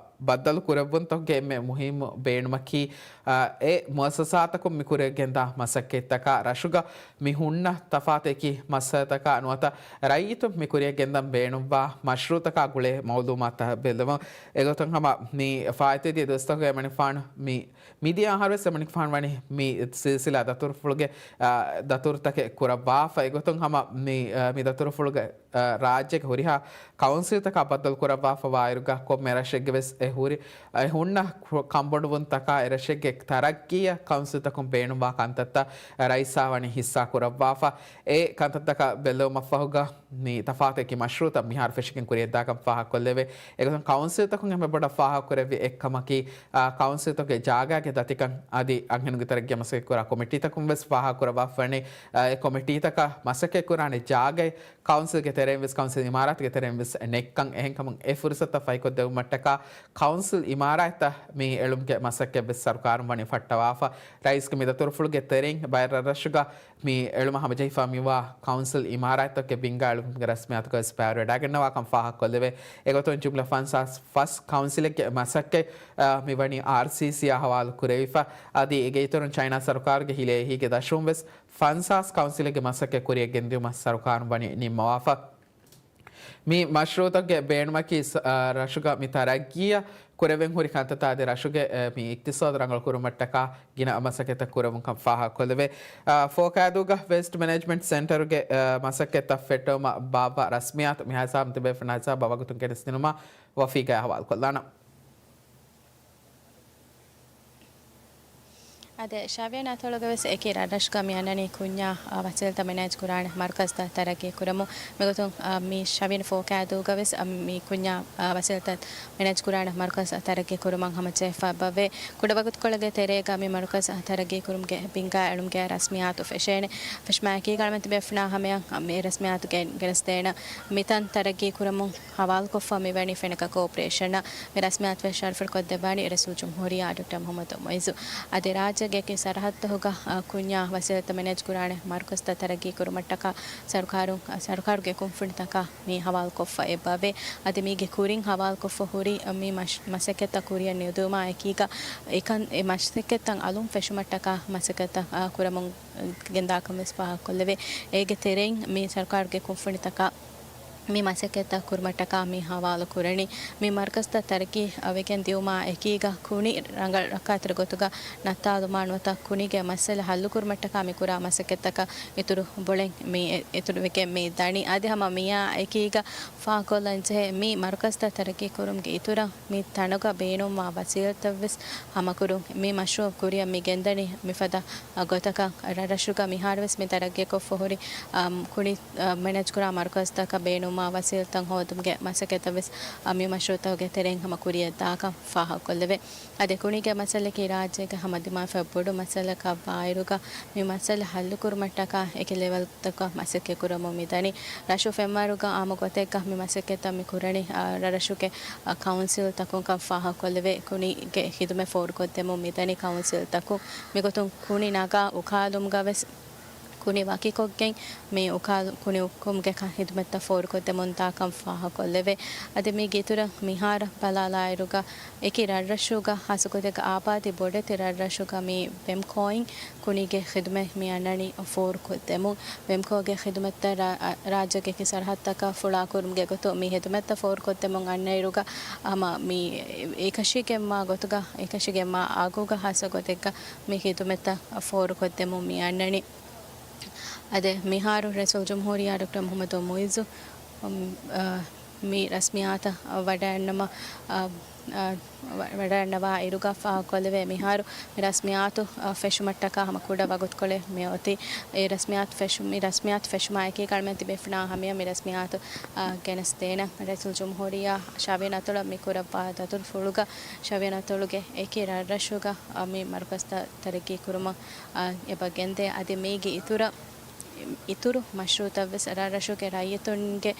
ބައްދަލު ކުރެއްވުންތަކުގެ އެންމެ މުހިއްމު ބޭނުމަކީ، އަ، އެ މުއައްސަސާތަކުން މި ކުރިއަށް ގެންދާ މަސައްކަތްތަކާ ރަށުގަ މި ހުންނަ ތަފާތު އެކި މައްސަލަތަކާ ނުވަތަ ރައްޔިތުން މި ކުރިއަށް ގެންދަން ބޭނުންވާ މަޝްރޫއުތަކާ ގުޅޭ މައުލޫމާތުތައް ބެލުމުން. އެގޮތުން ހަމަ މި ފާއިތުވެދިޔަ ދުވަސްތަކުގައި އެމަނިކުފާނު މި މިދިޔަ އަހަރުވެސް އެމަނިކުފާނު ވަނީ މި ސިލްސިލާ ދަތުރުފުޅުގެ، އާ، ދަތުރުތަކެއް ކުރައްވާފަ. އެގޮތުން ހަމަ މި، އާ، މި ދަތުރުފުޅުގެ، އާ، ރާއްޖޭގެ ހުރިހާ ކައުންސިލްތަކާ ބައްދަލު ކުރައްވާފަ ވާއިރުގަ ކޮންމެ ރަށެއްގެ ވެސް އެ ހުރި، އެ ހުންނަ ކު-، ކަންބޮޑުވުންތަކާ އެ ރަށެއްގެ ތަރައްގީއަށް ކައުންސިލްތަކުން ބޭނުންވާ ކަންތައްތައް ރައީސާ ވަނީ ހިއްސާ ކުރައްވާފަ. އެ ކަންތައްތަކަށް ބެއްލެވުމަށްފަހުގަ މި ތަފާތު އެކި މަޝްރޫއުތައް މިހާރު ފެށިގެން ކުރިއަށްދާކަން ފާހަގަކޮށްލެވޭ. އެގޮތުން ކައުންސިލްތަކުން އެންމެ ބޮޑަށް ފާހަގަކުރެއްވި އެއްކަމަކީ، އާ، ކައުންސިލްތަކުގެ ޖާގައިގެ ދަތިކަން އަދި އަންހެނުންގެ ތަރައްގީއަށް މަސައްކަތްކުރާ ކޮމިޓީތަކުން ވެސް ފާހަގަކުރައްވާފަވަނީ، އާ، އެ ކޮމިޓީތަކަށް މަސައްކަތްކުރާނެ ޖާގައެއް ކައުންސިލްގެ ތެރެއިން ވެސް، ކައުންސިލް އިމާރާތުގެ ތެރެއިން ވެސް ނެއްކަން. އެހެންކަމުން އެ ފުރުސަތުތައް ފަހިކޮށްދެއްވުމަށްޓަކާ ކައުންސިލް އިމާރާތްތައް މި އެޅުމުގެ މަސައްކަތް ވެސް ސަރުކާރުން ވަނީ ފައްޓަވާފަ. ރައީސްގެ މި ދަތުރުފުޅުގެ ތެރެއިން ބައެއް ރަށްރަށުގަ މި އެޅުމަށް ހަމަޖެހިފަ މިވާ ކައުންސިލް އިމާރާތްތަކުގެ ބިންގާ އެޅުމުގެ ރަސްމިއްޔާތުގަވެސް ބައިވެރިވެވަޑައިގަންނަވާކަން ފާހަގަކޮށްލެވޭ. އެގޮތުން ޖުމްލަ ފަންސާސް ފަސް ކައުންސިލެއްގެ މަސައްކަތް، އާ، މިވަނީ އާރްސީސީއާ ހަވާލު ކުރެވިފަ. އަދި އޭގެ އިތުރުން ޗައިނާ ސަރުކާރުގެ ހިލޭ އެހީގެ ދަށުން ވެސް ފަންސާސް ކައުންސިލެއްގެ މަސައްކަތް ކުރިއަށް ގެންދިއުމަށް ސަރުކާރުން ވަނީ ނިންމަވާފަ. މި މަޝްރޫޢުތަކުގެ ބޭނުމަކީ ސ-، އާ، ރަށުގަ މި ތަރައްގީއަށް ކުރެވެން ހުރި ކަންތައްތައް އަދި ރަށުގެ، އެ، މި އިޤްތިޞާދު ރަނގަޅު ކުރުމަށްޓަކާ ގިނަ މަސައްކަތްތައް ކުރެވުން ކަން ފާހަގަކޮށްލެވޭ. އާ، ފޯކައިދޫގަ ވޭސްޓް މެނޭޖްމަންޓް ސެންޓަރުގެ، އާ، މަސައްކަތްތައް ފެއްޓެވުމަށް ބާއްވާ ރަސްމިއްޔާތު މިހާ ހިސާބުން ތިބޭފުޅުންނާ ހިސާބަށް ވަގުތުން ގެނެސްދިނުމަށް ވަފީގައި ހަވާލުކޮށްލާނަން. އާދެ، ޝަވިޔަނި އަތޮޅުގަވެސް އެކި ރަށްރަށުގަ މި އަންނަނީ ކުންޏާ، އާ، ވަސީލަތްތައް މެނޭޖް ކުރާނެ މަރުކަޒްތައް ތަރައްގީ ކުރަމުން. މިގޮތުން، އާ، މި ޝަވިޔަނި ފޯކައިދޫގަވެސް، އާ، މި ކުންޏާ، އާ، ވަސީލަތްތައް މެނޭޖް ކުރާނެ މަރުކަޒް ތަރައްގީ ކުރުމަށް ހަމަޖެހިފައި ބައްވޭ. ކުޑަވަގުތުކޮޅުގެ ތެރޭގަ މި މަރުކަޒް ތަރައްގީ ކުރުމުގެ ބިންގާ އެޅުމުގެ ރަސްމިއްޔާތު ފެށޭނެ. ފެށުމާއެކީގަ އަޅުމެން ތިބޭފުޅުންނާ ހަމަޔަށް މި ރަސްމިއްޔާތު ގެ-، ގެނެސްދޭނަން. މިތަން ތަރައްގީ ކުރަމުން ހަވާލުކޮށްފަ މިވަނީ ފެނަކަ ކޯޕަރޭޝަނަށް. މި ރަސްމިއްޔާތު ޝަރަފުވެރިކޮށްދެއްވާނީ ރައީސުލްޖުމްހޫރިއްޔާ ޑޮކްޓަރ މުޙައްމަދު މުޢިއްޒު. އަދި ރާއްޖޭގެ އެކި ސަރަހައްދުތަކުގަ، އާ، ކުންޏާ ވަސީލަތްތައް މެނޭޖް ކުރާނެ މަރުކަޒްތައް ތަރައްގީ ކުރުމަށްޓަކާ ސަރުކާރުން، އާ، ސަރުކާރުގެ ކުންފުނިތަކާ މި ހަވާލުކޮށްފަ އެބަވޭ. އަދި މީގެ ކުރިން ހަވާލުކޮށްފަ ހުރި، އާ، މި މަސް-، މަސައްކަތްތައް ކުރިއަށް ނިދުމާ އެކީގަ އެކަން އެ މަސައްކަތްތައް އަލުން ފެށުމަށްޓަކާ މަސައްކަތްތައް، އާ، ކުރަމުން ގެންދާކަން ވެސް ފާހަގަކޮށްލެވޭ. އޭގެ ތެރެއިން މި ސަރުކާރުގެ ކުންފުނިތަކާ މި މަސައްކަތްތައް ކުރުމަށްޓަކާ މި ހަވާލު ކުރަނީ. މި މަރުކަޒްތައް ތަރައްގީ ވެގެން ދިއުމާ އެކީގަ ކުނި ރަނގަޅަށް ރައްކާތެރި ގޮތުގަ ނައްތާލުމާ ނުވަތަ ކުނިގެ މައްސަލަ ހައްލުކުރުމަށްޓަކާ މި ކުރާ މަސައްކަތްތަކަށް އިތުރު ބޮޅެއް މި އެ-، އިތުރުވެގެން މި ދަނީ. އަދި ހަމަ މިއާ އެކީގަ ފާހަގަކޮށްލަންޖެހޭ މި މަރުކަޒްތައް ތަރައްގީ ކުރުމުގެ އިތުރަށް މި ތަނުގަ ބޭނުންވާ ވަސީލަތްތައްވެސް ހަމަކުރުން. މި މަޝްރޫޢު ކުރިއަށް މި ގެންދަނީ މިފަދަ ގޮތަކަށް. ރަށްރަށުގަ މިހާރުވެސް މި ތަރައްގީކޮށްފަ ހުރި، އަ، ކުނި، އަ، މެނޭޖްކުރާ މަރުކަޒްތަކަށް ބޭނުންވާ ވަސީލަތްތައް ހޯދުމުގެ މަސައްކަތްތައްވެސް، އަ، މި މަޝްރޫޢުތަކުގެ ތެރެއިން ހަމަ ކުރިއަށް ދާކަން ފާހަގަކޮށްލެވޭ. އަދި ކުނިގެ މައްސަލައަކީ ރާއްޖޭގަ ހަމަ ދިމާވެފަ ބޮޑު މައްސަލައަކަށް ވާއިރުގަ، މި މައްސަލަ ހައްލުކުރުމަށްޓަކާ އެކި ލެވެލްތަކަށް މަސައްކަތް ކުރަމުން މިދަނީ. ރަށު ފެންވަރުގަ އާއްމު ގޮތެއްގަ މި މަސައްކަތްތައް މި ކުރަނީ، އާ، ރަށްރަށުގެ، އާ، ކައުންސިލްތަކުން ކަން ފާހަގަކޮށްލެވޭ. ކުނިގެ ޚިދުމަތް ފޯރުކޮށްދެމުން މިދަނީ ކައުންސިލްތަކުން. މިގޮތުން ކުނި ނަގާ އުކާލުމުގަވެސް ކުނި ވަކިކޮށްގެން މި އުކާލު-، ކުނި އުކުމުގެ ކަ-، ޚިދުމަތްތައް ފޯރުކޮށްދެމުން ދާކަން ފާހަގަކޮށްލެވޭ. އަދި މީގެ އިތުރަށް މިހާރަށް ބަލާލާއިރުގަ އެކި ރަށްރަށުގަ ހާއްސަގޮތެއްގަ އާބާދީ ބޮޑެތި ރަށްރަށުގަ މި ވެމްކޯއިން ކުނިގެ ޚިދުމަތް މި އަންނަނީ ފޯރުކޮށްދެމުން. ވެމްކޯގެ ޚިދުމަތްތައް ރާ-، އަ-، ރާއްޖޭގެ އެކި ސަރަހައްދުތަކަށް ފުޅާކުރުމުގެ ގޮތުން މި ޚިދުމަތްތައް ފޯރުކޮށްދެމުން އަންނައިރުގަ ހަމަ މި އެކަށީގެންވާ ގޮތުގަ، އެކަށީގެންވާ އަގުގަ ހާއްސަ ގޮތެއްގަ މި ޚިދުމަތްތައް ފޯރުކޮށްދެމުން މި އަންނަނީ. އަދި މިހާރު ރައީސުލްޖުމްހޫރިއްޔާ ޑޮކްޓަރ މުޙައްމަދު މުޢިއްޒު، އު، އަ، މި ރަސްމިއްޔާތަށް ވަޑައިންނަމަ، އަ، އަ، ވަ-، ވަޑައިންނަވާ އިރުގަ ފާހަގަކޮށްލެވޭ މިހާރު މި ރަސްމިއްޔާތު، އަ، ފެށުމަށްޓަކާ ހަމަ ކުޑަ ވަގުތުކޮޅެއް މިއޮތީ. އެ ރަސްމިއްޔާތު ފެށު-، މި ރަސްމިއްޔާތު ފެށުމާ އެކީގަ އަޅުމެން ތިބޭފުޅުންނާ ހަމަޔަށް މި ރަސްމިއްޔާތު، އަ، ގެނެސްދޭނަން. ރައީސުލްޖުމްހޫރިއްޔާ ޝަވިޔަނި އަތޮޅަށް މި ކުރައްވާ ދަތުރުފުޅުގަ ޝަވިޔަނި އަތޮޅުގެ އެކި ރަށްރަށުގަ، އަ، މި މަރުކަޒްތައް ތަރައްގީ ކުރުމަށް، އަ، އެބަ ގެންދޭ. އަދި މީގެ އިތުރަށް އިތުރު މަޝްރޫޢުތައްވެސް ރަށްރަށުގެ ރައްޔިތުންގެ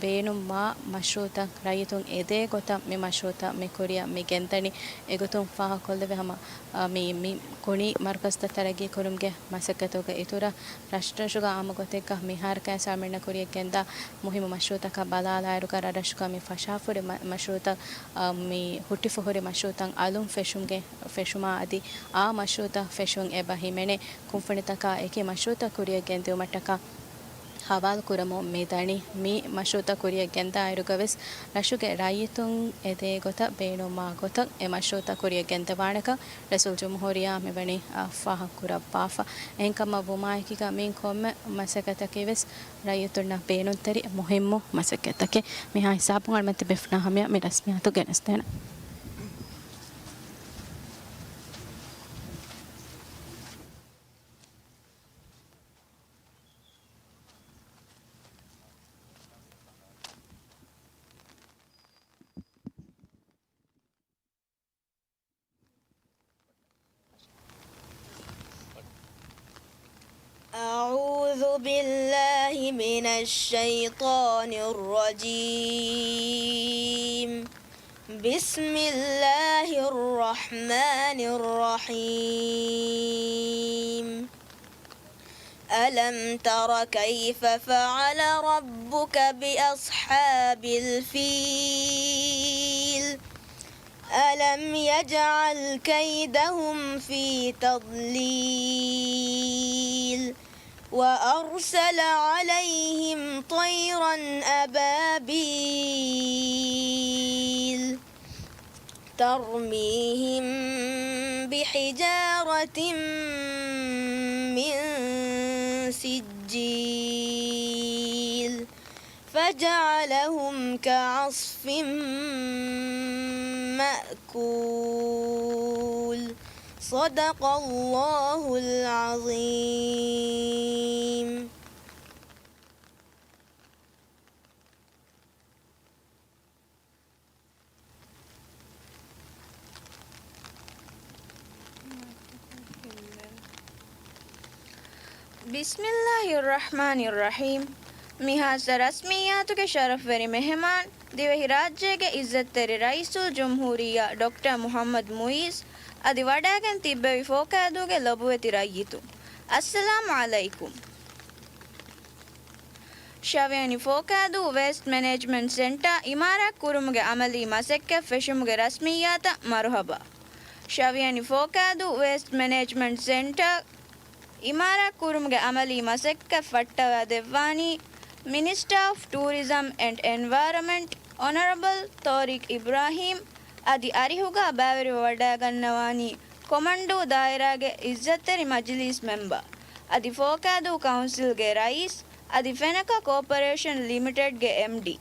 ބޭނުންވާ މަޝްރޫޢުތައް، ރައްޔިތުން އެދޭ ގޮތަށް މި މަޝްރޫޢުތައް މި ކުރިއަށް މި ގެންދަނީ. އެގޮތުން ފާހަގަކޮށްލެވޭ ހަމަ، އަ، މި، މި ކުނި މަރުކަޒްތައް ތަރައްގީ ކުރުމުގެ މަސައްކަތުގެ އިތުރަށް ރަށްރަށުގަ އާއްމު ގޮތެއްގަ މިހާރަކަށް އަޅުމެންނަށް ކުރިއަށް ގެންދާ މުހިއްމު މަޝްރޫޢުތަކަށް ބަލާލާއިރުގަ ރަށްރަށުގަ މި ފަށާފަހުރި މަ-، މަޝްރޫޢުތައް، އަ، މި ހުއްޓިފަހުރި މަޝްރޫޢުތައް އަލުން ފެށުމުގެ ފެށުމާ އަދި އާ މަޝްރޫޢުތައް ފެށުން އެބަ ހިމެނޭ. ކުންފުނިތަކާ އެކި މަޝްރޫޢުތައް ކުރިއަށް ގެންދިއުމަށްޓަކާ ހަވާލު ކުރަމުން މި ދަނީ. މި މަޝްރޫޢުތައް ކުރިއަށް ގެންދާއިރުގަވެސް ރަށުގެ ރައްޔިތުން އެދޭ ގޮތަށް ބޭނުންވާ ގޮތަށް އެ މަޝްރޫޢުތައް ކުރިއަށް ގެންދަވާނެކަން ރައީސުލްޖުމްހޫރިއްޔާ މިވަނީ، އަ، ފާހަގަކުރައްވާފަ. އެހެންކަމަށް ވުމާއެކީގަ މިއިން ކޮންމެ މަސައްކަތަކީވެސް ރައްޔިތުންނަށް ބޭނުންތެރި މުހިއްމު މަސައްކަތަކީ. މިހާ ހިސާބުން އަޅުމެން ތިބޭފުޅުންނާ ހަމަޔަށް މި ރަސްމިއްޔާތު ގެނެސްދޭނަން. أعوذ بالله من الشيطان الرجيم. بسم الله الرحمن الرحيم. ألم تر كيف فعل ربك بأصحاب الفيل ألم يجعل كيدهم في تضليل وأرسل عليهم طيرا أبابيل ترميهم بحجارة من سجيل فجعلهم كعصف مأكول. صدق الله العظيم. ބިސްމިއްލާހިއްރަޙްމާނިއްރަޙީމް. މިހާތަނަށް ރަސްމިއްޔާތުގެ ޝަރަފްވެރި މެހެމާން، ދިވެހިރާއްޖޭގެ އިއްޒަތްތެރި ރައީސުލްޖުމްހޫރިއްޔާ ޑޮކްޓަރ މުޙައްމަދު މުޢިއްޒު އަދި ވަޑައިގެން ތިއްބެވި ފޯކައިދޫގެ ލޮބުވެތި ރައްޔިތުން، އައްސަލާމު ޢަލައިކުމް. ށަވިޔަނި ފޯކައިދޫ ވޭސްޓް މެނޭޖްމަންޓް ސެންޓާ އިމާރާތް ކުރުމުގެ އަމަލީ މަސައްކަތް ފެށުމުގެ ރަސްމިއްޔާތަށް މަރުޙަބާ. ށަވިޔަނި ފޯކައިދޫ ވޭސްޓް މެނޭޖްމަންޓް ސެންޓާ އިމާރާތް ކުރުމުގެ އަމަލީ މަސައްކަތް ފައްޓަވާ ދެއްވާނީ މިނިސްޓާ އޮފް ޓޫރިޒަމް އެންޑް އެންވަޔަރަމެންޓް އޮނަރަބަލް ތޯރިޤް އިބްރާހީމް އަދި އަރިހުގަ ބައިވެރިވެ ވަޑައިގަންނަވާނީ ކޮމަންޑޫ ދާއިރާގެ އިއްޒަތްތެރި މަޖިލީސް މެމްބަރ އަދި ފޯކައިދޫ ކައުންސިލްގެ ރައީސް އަދި ފެނަކަ ކޯޕަރޭޝަން ލިމިޓެޑްގެ އެމްޑީ.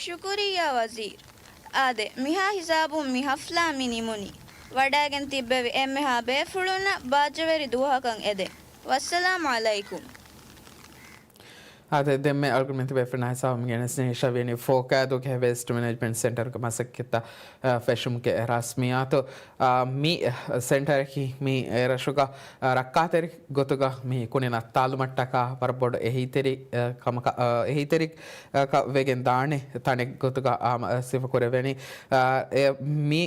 ޝުކުރިއްޔާ ވަޒީރު. އާދެ، މިހާ ހިސާބުން މި ހަފްލާ މި ނިމުނީ. ވަޑައިގެން ތިއްބެވި އެންމެހާ ބޭފުޅުންނަށް ބާއްޖަވެރި ދުވަހަކަށް އެދެން. ވައްސަލާމު ޢަލައިކުމް. އާދެ، ދެންމެ އަޅުގަނޑުމެން ތިބޭފުޅުންނާ ހިސާބުން ގެނެސްދެނީ ޝަވިޔަނި ފޯކައިދޫގެ ވޭސްޓް މެނޭޖްމަންޓް ސެންޓަރުގެ މަސައްކަތްތައް، އަ، ފެށުމުގެ ރަސްމިއްޔާތު. އާ، މި ސެންޓަރަކީ މި ރަށުގަ، އާ، ރައްކާތެރި ގޮތުގަ މި ކުނި ނައްތާލުމަށްޓަކާ ވަރަށް ބޮޑު އެހީތެރި، އާ، ކަމަކަށް، އާ، އެހީތެރި، އާ، ކަ-، ވެގެން ދާނެ ތަނެއް ގޮތުގަ، އާ، މަ-، ސިފަ ކުރެވެނީ. އާ، އެ، މި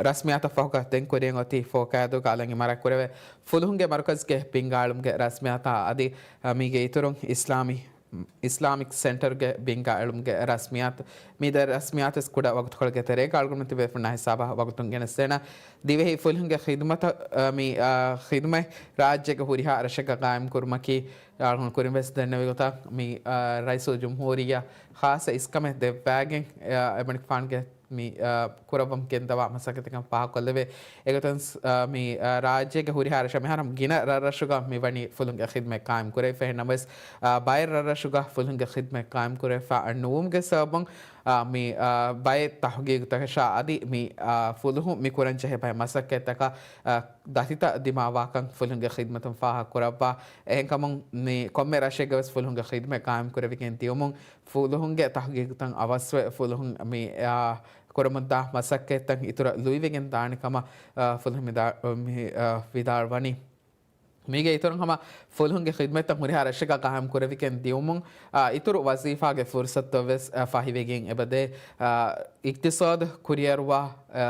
ރަސްމިއްޔާތަށް ފަހުގަ ދެން ކުރިޔަށް އޮތީ ފޯކައިދޫގަ އަލަށް އިމާރާތް ކުރެވޭ ފުލުހުންގެ މަރުކަޒުގެ ބިންގާ އެޅުމުގެ ރަސްމިއްޔާތާ އަދި، އާ، މީގެ އިތުރުން އިސްލާމި އިސްލާމިކް ސެންޓަރުގެ ބިންގާ އެޅުމުގެ ރަސްމިއްޔާތު، މި ދެ ރަސްމިއްޔާތުވެސް ކުޑަ ވަގުތުކޮޅެއްގެ ތެރޭގަ އަޅުގަނޑު ތިބޭފުޅުންނާ ހިސާބަށް ވަގުތުން ގެނެސްދޭނަ. ދިވެހި ފުލުހުންގެ ޚިދުމަތަށް، އަ، މި، އަ، ޚިދުމަތް ރާއްޖޭގެ ހުރިހާ ރަށެއްގަ ގާއިމް ކުރުމަކީ، އަޅުގަނޑު ކުރިންވެސް ދެންނެވި ގޮތަށް މި، އަ، ރައީސުލްޖުމްހޫރިއްޔާ ޚާއްޞަ އިސްކަމެއް ދެއްވާގެން، އަ، އެމަނިކުފާނުގެ މި، އާ، ކުރައްވަމުން ގެންދަވާ މަސައްކަތެއްކަން ފާހަގަކޮށްލެވޭ. އެގޮތުން، އާ، މި، އާ، ރާއްޖޭގެ ހުރިހާ ރަށަށް މިހާރު ގިނަ ރަށްރަށުގަ މި ވަނީ ފުލުންގެ ޚިދުމަތް ޤާއިމް ކުރެވިފަ. އެހެންނަމަވެސް، އާ، ބައެއް ރަށްރަށުގަ ފުލުންގެ ޚިދުމަތް ޤާއިމް ކުރެވިފަ ނުވުމުގެ ސަބަބުން، އާ، މި، އާ، ބައެއް ތަހުގީގުތަކަށާ އަދި މި، އާ، ފުލުހުން މި ކުރަންޖެހޭ ބައެއް މަސައްކަތްތަކަށް، އާ، ދަތިތައް ދިމާވާކަން ފުލުންގެ ޚިދުމަތުން ފާހަގަ ކުރައްވާ. އެހެންކަމުން މި ކޮންމެ ރަށެއްގަވެސް ފުލުހުންގެ ޚިދުމަތް ޤާއިމް ކުރެވިގެން ދިޔުމުން ފުލުހުންގެ ތަހުގީގުތައް އަވަސްވެ، ފުލުހުން މި، އާ، ކުރަމުންދާ މަސައްކަތްތައް އިތުރަށް ލުއިވެގެން ދާނެ ކަމަށް، އާ، ފުލުހުން މި ދާ-، މި، އާ، ވިދާޅުވަނީ. މީގެ އިތުރުން ހަމަ ފުލުހުންގެ ޚިދުމަތްތައް ހުރިހާ ރަށެއްގަ ޤާއިމް ކުރެވިގެން ދިޔުމުން، އާ، އިތުރު ވަޒީފާގެ ފުރުޞަތުތައް ވެސް، އާ، ފަހިވެގެން އެބަދޭ، އާ، އިޤްތިޞާދު ކުރިއަރުވާ، އާ،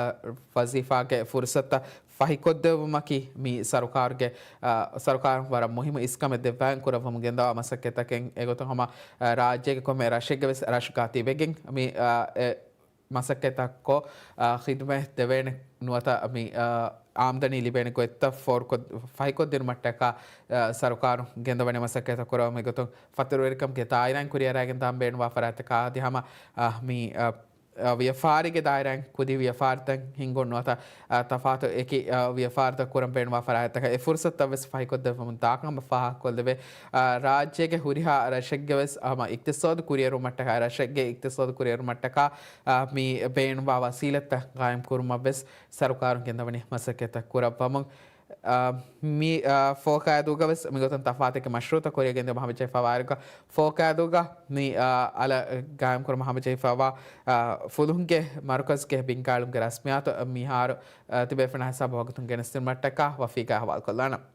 ވަޒީފާގެ ފުރުޞަތުތައް ފަހިކޮށްދެއްވުމަކީ މި ސަރުކާރުގެ، އާ، ސަރުކާރުން ވަރަށް މުހިއްމު އިސްކަމެއް ދެއްވާގެން ކުރައްވަމުން ގެންދަވާ މަސައްކަތްތަކެއް. އެގޮތުން ހަމަ، އާ، ރާއްޖޭގެ ކޮންމެ ރަށެއްގެ ވެސް ރަށުގަ ތިބެގެން މި، އާ، އެ މަސައްކަތްތައް ކޮށް، އާ، ޚިދުމަތް ދެވޭނެ ނުވަތަ މި، އާ، އާމްދަނީ ލިބޭނެ ގޮތްތައް ފޯރުކޮށް، ފަހިކޮށްދިނުމަށްޓަކާ، އަ، ސަރުކާރުން ގެންދަވަނީ މަސައްކަތްތައް ކުރަމުން. މިގޮތުން ފަތުރުވެރިކަމުގެ ދާއިރާއިން ކުރިއަރައިގެން ދާން ބޭނުންވާ ފަރާތްތަކާ އަދި ހަމަ، އަ، މި، އަ، އަ، ވިޔަފާރީގެ ދާއިރާއިން ކުދި ވިޔަފާރިތައް ހިންގުން ނުވަތަ، އަ، ތަފާތު އެކި، އަ، ވިޔަފާރިތައް ކުރަން ބޭނުންވާ ފަރާތްތަކަށް އެ ފުރުސަތުތައް ވެސް ފަހިކޮށްދެއްވަމުން ދާކަން ހަމަ ފާހަގަކޮށްލެވޭ. އަ، ރާއްޖޭގެ ހުރިހާ ރަށެއްގެ ވެސް ހަމަ އިޤްތިޞާދު ކުރިއެރުމަށްޓަކާ، ރަށެއްގެ އިޤްތިޞާދު ކުރިއެރުމަށްޓަކާ، އަ، މި ބޭނުންވާ ވަސީލަތްތައް ގާއިމް ކުރުމަށް ވެސް ސަރުކާރުން ގެންދަވަނީ މަސައްކަތްތައް ކުރައްވަމުން. އާ، މި، އާ، ފޯކާދޫގަ ވެސް މިގޮތުން ތަފާތެކެ މަޝްރޫއުތައް ކުރިއަށް ގެންދިޔުމަށް ހަމަޖެހިފައިވާއިރުގަ، ފޯކާދޫގަ މި، އާ، އަލަށް ގާއިމްކުރުމަށް ހަމަޖެހިފައިވާ، އާ، ފުލުހުންގެ މަރުކަޒުގެ ބިންގާޅުމުގެ ރަސްމިއްޔާތު މިހާރު، އާ، ތިބޭފުޅުންނާ ހިސާބު ވަގުތުން ގެނެސްދިނުމަށްޓަކާ ވަފީގާ އަހުވާލުކޮށްލާނަން.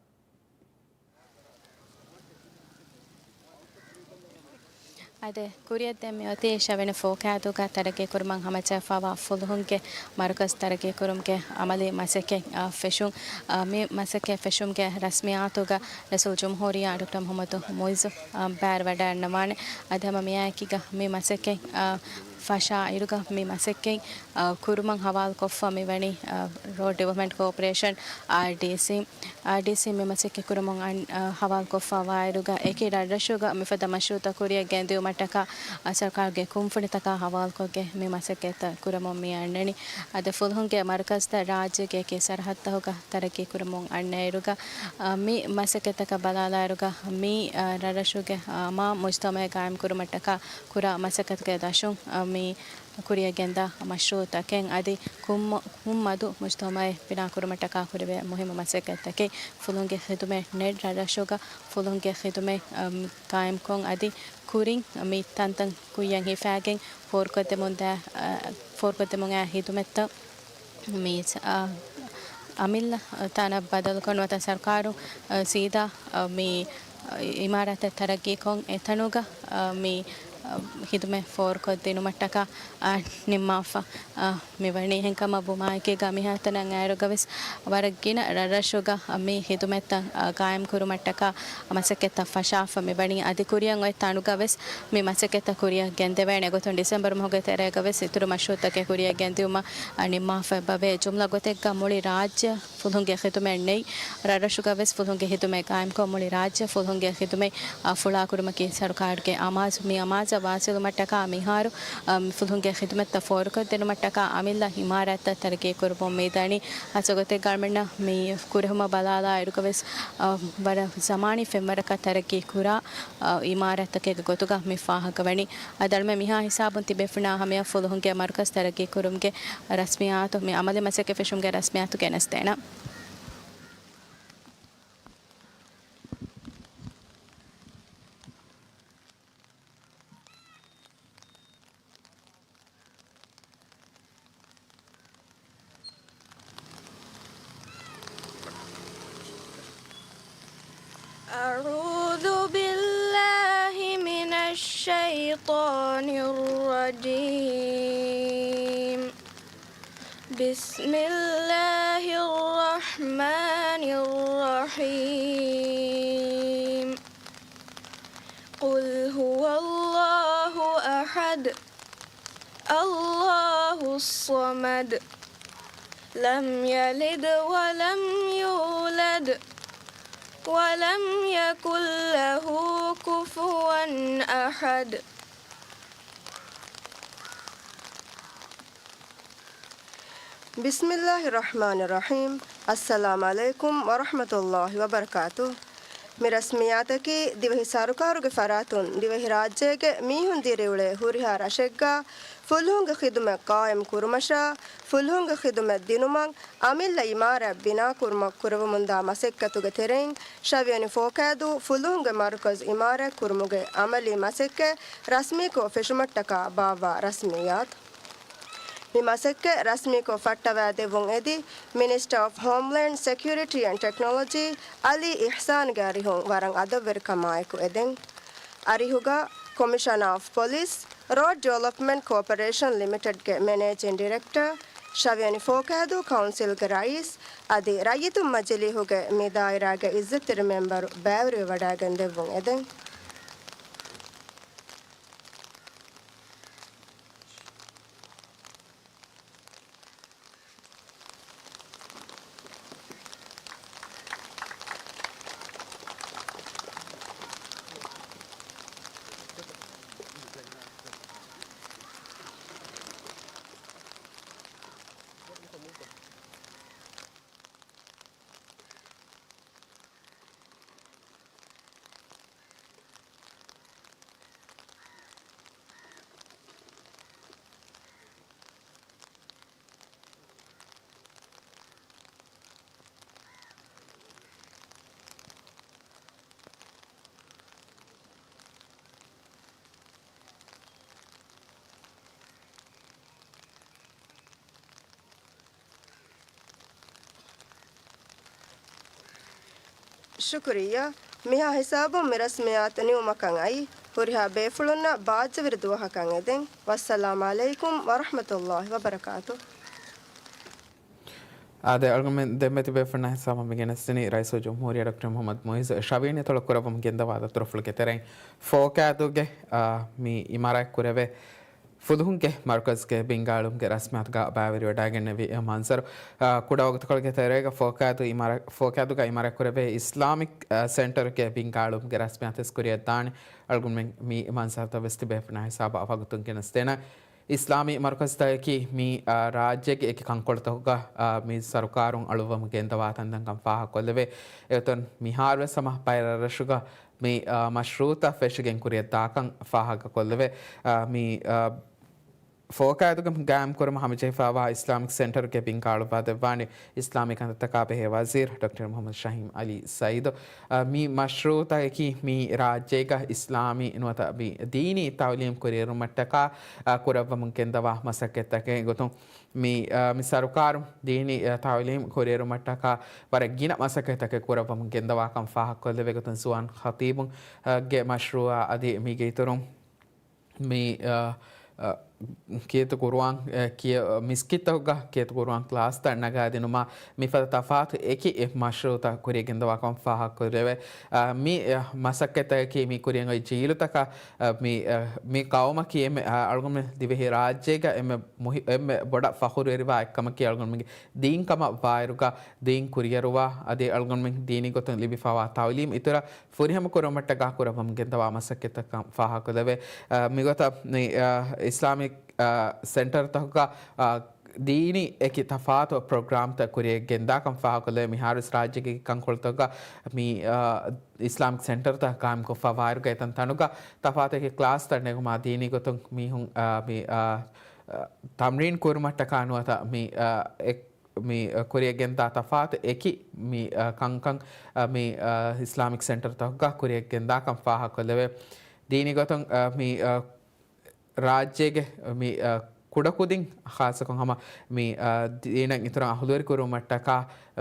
އާދެ، ކުރިއަށްދޭން މިއޮތީ އެއް ވެނި ފޯކާދޫގަ ތަރައްގީކުރުމަށް ހަމަޖެހިފައިވާ ފުލުހުންގެ މަރުކަޒު ތަރައްގީކުރުމުގެ އަމަލީ މަސައްކަތް، އާ، ފެށުން. އާ، މި މަސައްކަތް ފެށުމުގެ ރަސްމިއްޔާތުގަ ރައީސުލްޖުމްހޫރިއްޔާ ޑޮކްޓަރ މުޙައްމަދު މުޢިއްޒު، އާ، ބައިވެރިވަޑައިގަންނަވާނެ. އަދި ހަމަ މިއާއެކީގަ މި މަސައްކަތް، އާ، ފަށާއިރުގަ މި މަސައްކަތް، އާ، ކުރުމަށް ހަވާލުކޮށްފަ މިވަނީ، އާ، ރޯޑް ޑިވެލޮޕްމަންޓް ކޯޕަރޭޝަން، އާރްޑީސީ. އާރްޑީސީ މި މަސައްކަތް ކުރަމުން އަން-، އަ، ހަވާލުކޮށްފައިވާއިރުގަ އެކި ރަށްރަށުގަ މިފަދަ މަޝްރޫއުތައް ކުރިއަށް ގެންދިއުމަށްޓަކާ، އަ، ސަރުކާރުގެ ކުންފުނިތަކާ ހަވާލުކޮށްގެން މި މަސައްކަތްތައް ކުރަމުން މި އަންނަނީ. އަދި ފުލުހުންގެ މަރުކަޒުތައް ރާއްޖޭގެ އެކި ސަރަހައްދަށް ތަރައްގީ ކުރަމުން އަންނައިރުގަ، އަ، މި މަސައްކަތްތަކަށް ބަލާލާއިރުގަ މި، އަ، ރަށްރަށުގެ އާ، މާ މުޖްތަމަޢެއް ގާއިމް ކުރުމަށްޓަކާ ކުރާ މަސައްކަތުގެ ދަށުން، އަ، މި ކުރިއަށް ގެންދާ މަޝްރޫއުތަކެއް އަދި ކުންމަ-، ކުންމަދު މުޖްތަމަޢެއް ބިނާކުރުމަށްޓަކާ ކުރެވޭ މުހިއްމު މަސައްކަތްތަކެއް. ފުލުހުންގެ ޚިދުމަތް ނެތް ރަށްރަށުގަ ފުލުހުންގެ ޚިދުމަތް، އަ، ގާއިމްކޮށް އަދި ކުރިން މި ތަންތަން ކުއްޔަށް ހިފާގެން ފޯރުކޮށްދެމުންދާ، އަ، ފޯރުކޮށްދެމުން އައި ޚިދުމަތްތައް މި، އަ، އަމިއްލަ ތަނަށް ބަދަލުކޮށް ނުވަތަ ސަރުކާރު، އަ، ސީދާ، އަ، މި، އަ، އިމާރާތެއް ތަރައްގީކޮށް އެތަނުގަ، އަ، މި، އަ، ޚިދުމަތް ފޯރުކޮށްދިނުމަށްޓަކާ، އަ، ނިންމާފަ، އަ، މިވަނީ. އެހެންކަމަށް ވުމާއެކީގަ މިހާތަނަށް އައިރުގަ ވެސް ވަރަށް ގިނަ ރަށްރަށުގަ މި ޚިދުމަތްތައް، އަ، ގާއިމްކުރުމަށްޓަކާ މަސައްކަތްތައް ފަށާފަ މިވަނީ. އަދި ކުރިއަށް އޮތް ތަނުގަ ވެސް މި މަސައްކަތްތައް ކުރިއަށް ގެންދެވޭނެ ގޮތުން ޑިސެމްބަރު މަހުގެ ތެރޭގަ ވެސް އިތުރު މަޝްރޫއުތަކެއް ކުރިއަށް ގެންދިއުމަށް، އަ، ނިންމާފަ އެބަވޭ. ޖުމްލަ ގޮތެއްގަ މުޅި ރާއްޖެ ފުލުހުންގެ ޚިދުމަތް ނެތް ރަށްރަށުގަ ވެސް ފުލުހުންގެ ޚިދުމަތް ގާއިމްކޮށް، މުޅި ރާއްޖެ ފުލުހުންގެ ޚިދުމަތް، އަ، ފުޅާކުރުމަކީ ސަރުކާރުގެ އަމާޒު. މި އަމާޒަށް ވާސިލުވުމަށްޓަކާ މިހާރު، އަ، ފުލުހުންގެ ޚިދުމަތްތައް ފޯރުކޮށްދިނުމަށްޓަކާ އަމިއްލަ އިމާރާތްތައް ތަރައްގީކުރަމުން މިދަނީ. ހަސަގޮތެއްގަ އަޅުމެންނަށް މި ކުރެހުމަށް ބަލާލާއިރުގަ ވެސް، އަ، ވަރަށް ޒަމާނީ ފެންވަރަކަށް ތަރައްގީ ކުރާ، އަ، އިމާރާތްތަކެއްގެ ގޮތުގަ މި ފާހަގަވަނީ. އަދި އަޅުމެން މިހާ ހިސާބުން ތިބޭފުޅުންނާ ހަމަޔަށް ފުލުހުންގެ މަރުކަޒު ތަރައްގީކުރުމުގެ ރަސްމިއްޔާތު، މި އަމަލީ މަސައްކަތް ފެށުމުގެ ރަސްމިއްޔާތު ގެނެސްދޭނަން. أعوذ بالله من الشيطان الرجيم. بسم الله الرحمن الرحيم. قل هو الله أحد. الله الصمد. لم يلد ولم يولد. ولم يكن له كفوا أحد. بسم الله الرحمن الرحيم. السلام عليكم ورحمة الله وبركاته. މި ރަސްމިއްޔާތަކީ ދިވެހި ސަރުކާރުގެ ފަރާތުން ދިވެހިރާއްޖޭގެ މީހުން ދިރިއުޅޭ ހުރިހާ ރަށެއްގަ ފުލުހުންގެ ޚިދުމަތް ޤާއިމް ކުރުމަށާ، ފުލުހުންގެ ޚިދުމަތް ދިނުމަށް އަމިއްލަ އިމާރާތް ބިނާކުރުމަށް ކުރެވެމުންދާ މަސައްކަތުގެ ތެރެއިން، ޝަވިޔަނި ފޯކާދޫ ފުލުހުންގެ މަރުކަޒު އިމާރާތް ކުރުމުގެ އަމަލީ މަސައްކަތް ރަސްމީކޮށް ފެށުމަށްޓަކާ ބާއްވާ ރަސްމިއްޔާތު. މި މަސައްކަތް ރަސްމީކޮށް ފައްޓަވައިދެއްވުން އެދި، މިނިސްޓަރ އޮފް ހޯމްލޭންޑް ސެކިއުރިޓީ އެންޑް ޓެކްނޮލޮޖީ އަލީ އިޙްސާންގެ އަރިހުން ވަރަށް އަދަބުވެރިކަމާއެކު އެދެން. އަރިހުގަ ކޮމިޝަނަރ އޮފް ޕޮލިސް، ރޯޑް ޑިވެލޮޕްމަންޓް ކޯޕަރޭޝަން ލިމިޓެޑްގެ މެނޭޖިން ޑިރެކްޓަރ، ޝަވިޔަނި ފޯކާދޫ ކައުންސިލްގެ ރައީސް އަދި ރައްޔިތުން މަޖިލީހުގެ މި ދާއިރާގެ އިއްޒަތްތެރި މެމްބަރު ބައިވެރިވެވަޑައިގެންދެއްވުން އެދެން. ޝުކުރިއްޔާ. މިހާ ހިސާބުން މި ރަސްމިއްޔާތު ނިމުމަކަށް އައީ. ހުރިހާ ބޭފުޅުންނަށް ބާއްޖަވެރި ދުވަހަކަށް އެދެން. ވައްސަލާމް ޢަލައިކުމް ވަރަޙްމަތުﷲ ވަބަރަކާތު. އާދެ، އަޅުގަނޑުމެން ދެންމެ ތިބޭފުޅުންނާ ހިސާބަށް މި ގެނެސްދިނީ ރައީސުލްޖުމްހޫރިއްޔާ ޑޮކްޓަރ މުޙައްމަދު މުޢިއްޒު ޝަވިޔަނިތޮޅު ކުރައްވަމުން ގެންދަވާ ދަތުރުފުޅުގެ ތެރެއިން ފޯކާދޫގެ، އާ، މި އިމާރާތް ކުރެވޭ ފުލުހުންގެ މަރުކަޒުގެ ބިންގާޅުމުގެ ރަސްމިއްޔާތުގަ ބައިވެރިވެވަޑައިގެންނެވި މަންޒަރު، އާ، ކުޑަ ވަގުތުކޮޅުގެ ތެރޭގަ ފޯކާދޫ އިމާރާ-، ފޯކާދޫގަ އިމާރާތް ކުރެވޭ އިސްލާމިކް، އާ، ސެންޓަރުގެ ބިންގާޅުމުގެ ރަސްމިއްޔާތެއް ކުރިއަށްދާނެ. އަޅުގަނޑުމެން މި މަންޒަރުތައް ވެސް ތިބޭފުޅުންނާ ހިސާބަށް ވަގުތުން ގެނެސްދޭނަން. އިސްލާމީ މަރުކަޒުތަކަކީ މި، އާ، ރާއްޖޭގެ އެކި ކަންކޮޅުތަކުގަ، އާ، މި ސަރުކާރުން އަޅުއްވަމުން ގެންދަވާ ތަންތަންކަން ފާހަގަކޮށްލެވޭ. އެގޮތުން މިހާރުވެސް ހަމަ ބައެއް ރަށްރަށުގަ މި، އާ، މަޝްރޫއުތައް ފެށިގެން ކުރިއަށްދާކަން ފާހަގަކޮށްލެވޭ. އާ، މި، އާ، ފޯކާދޫގަ ގާއިމްކުރުމަށް ހަމަޖެހިފައިވާ އިސްލާމިކް ސެންޓަރުގެ ބިންގާޅުއްވާދެއްވާނެ އިސްލާމީ ކަންތައްތަކާ ބެހޭ ވަޒީރު ޑޮކްޓަރ މުޙައްމަދު ޝަހީމް ޢަލީ ސައީދު. އާ، މި މަޝްރޫއުތަކަކީ މި ރާއްޖޭގަ އިސްލާމީ ނުވަތަ މި ދީނީ ތަޢުލީމް ކުރިއެރުމަށްޓަކާ، އާ، ކުރައްވަމުން ގެންދަވާ މަސައްކަތްތަކެއް ގޮތުން މި، އާ، މި ސަރުކާރުން ދީނީ، އާ، ތަޢުލީމް ކުރިއެރުމަށްޓަކާ ވަރަށް ގިނަ މަސައްކަތްތަކެއް ކުރައްވަމުން ގެންދަވާކަން ފާހަގަކޮށްލެވޭ ގޮތުން ޒުވާން ޚަތީބު، އާ، ގެ މަޝްރޫއާ އަދި މީގެ އިތުރުން މި، އާ، އާ، ކިޔޭތު ޤުރުއާން، އެ، ކިޔަ-، މިސްކިތްތަކުގަ ކިޔޭތު ޤުރުއާން ކްލާސްތައް ނަގާދިނުމާ މިފަދަ ތަފާތު އެކި އެއް މަޝްރޫއުތައް ކުރިއަށް ގެންދަވާކަން ފާހަގަކުރެވޭ. އާ، މި، އާ، މަސައްކަތްތަކަކީ މި ކުރިއަށް އޮތް ޖީލުތަކަށް، އާ، މި، އާ، މި ޤައުމަކީ އެންމެ، އާ، އަޅުގަނޑުމެން ދިވެހި ރާއްޖޭގަ އެންމެ މުހި-، އެންމެ ބޮޑަށް ފަޚުރުވެރިވާ އެއްކަމަކީ އަޅުގަނޑުމެންގެ ދީން ކަމަށް ވާއިރުގަ ދީން ކުރިއަރުވާ އަދި އަޅުގަނޑުމެން ދީނީ ގޮތުން ލިބިފައިވާ ތަޢުލީމް އިތުރަށް ފުރިހަމަ ކުރުމަށްޓަކާ ކުރައްވަމުން ގެންދަވާ މަސައްކަތްތަކަން ފާހަގަކޮށްލެވޭ. އަ، މިގޮތަށް މި، އަ، އިސްލާމިކް، އަ، ސެންޓަރުތަކުގަ، އަ، ދީނީ އެކި ތަފާތު ޕްރޮގްރާމްތައް ކުރިއަށް ގެންދާކަން ފާހަގަކޮށްލެވޭ. މިހާރުވެސް ރާއްޖޭގެ ކަންކޮޅުތަކުގަ މި، އަ، އިސްލާމިކް ސެންޓަރުތައް ޤާއިމްކޮށްފައިވާއިރުގަ އެތަން ތަނުގަ ތަފާތު އެކި ކްލާސްތައް ނެގުމާ ދީނީ ގޮތުން މީހުން، އަ، މި، އަ، އަ، ތަމްރީން ކުރުމަށްޓަކާ ނުވަތަ މި، އަ، އެ މި، އަ، ކުރިއަށް ގެންދާ ތަފާތު އެކި މި، އަ، ކަންކަން، އަ، މި، އަ، އިސްލާމިކް ސެންޓަރުތަކުގަ ކުރިއަށް ގެންދާކަން ފާހަގަކޮށްލެވޭ. ދީނީ ގޮތުން، އަ، މި، އަ، ރާއްޖޭގެ މި، އަ، ކުޑަކުދިން ޚާއްޞަކޮށް ހަމަ މި، އަ، ދީނަށް އިތުރަށް އަހުލުވެރި ކުރުމަށްޓަކާ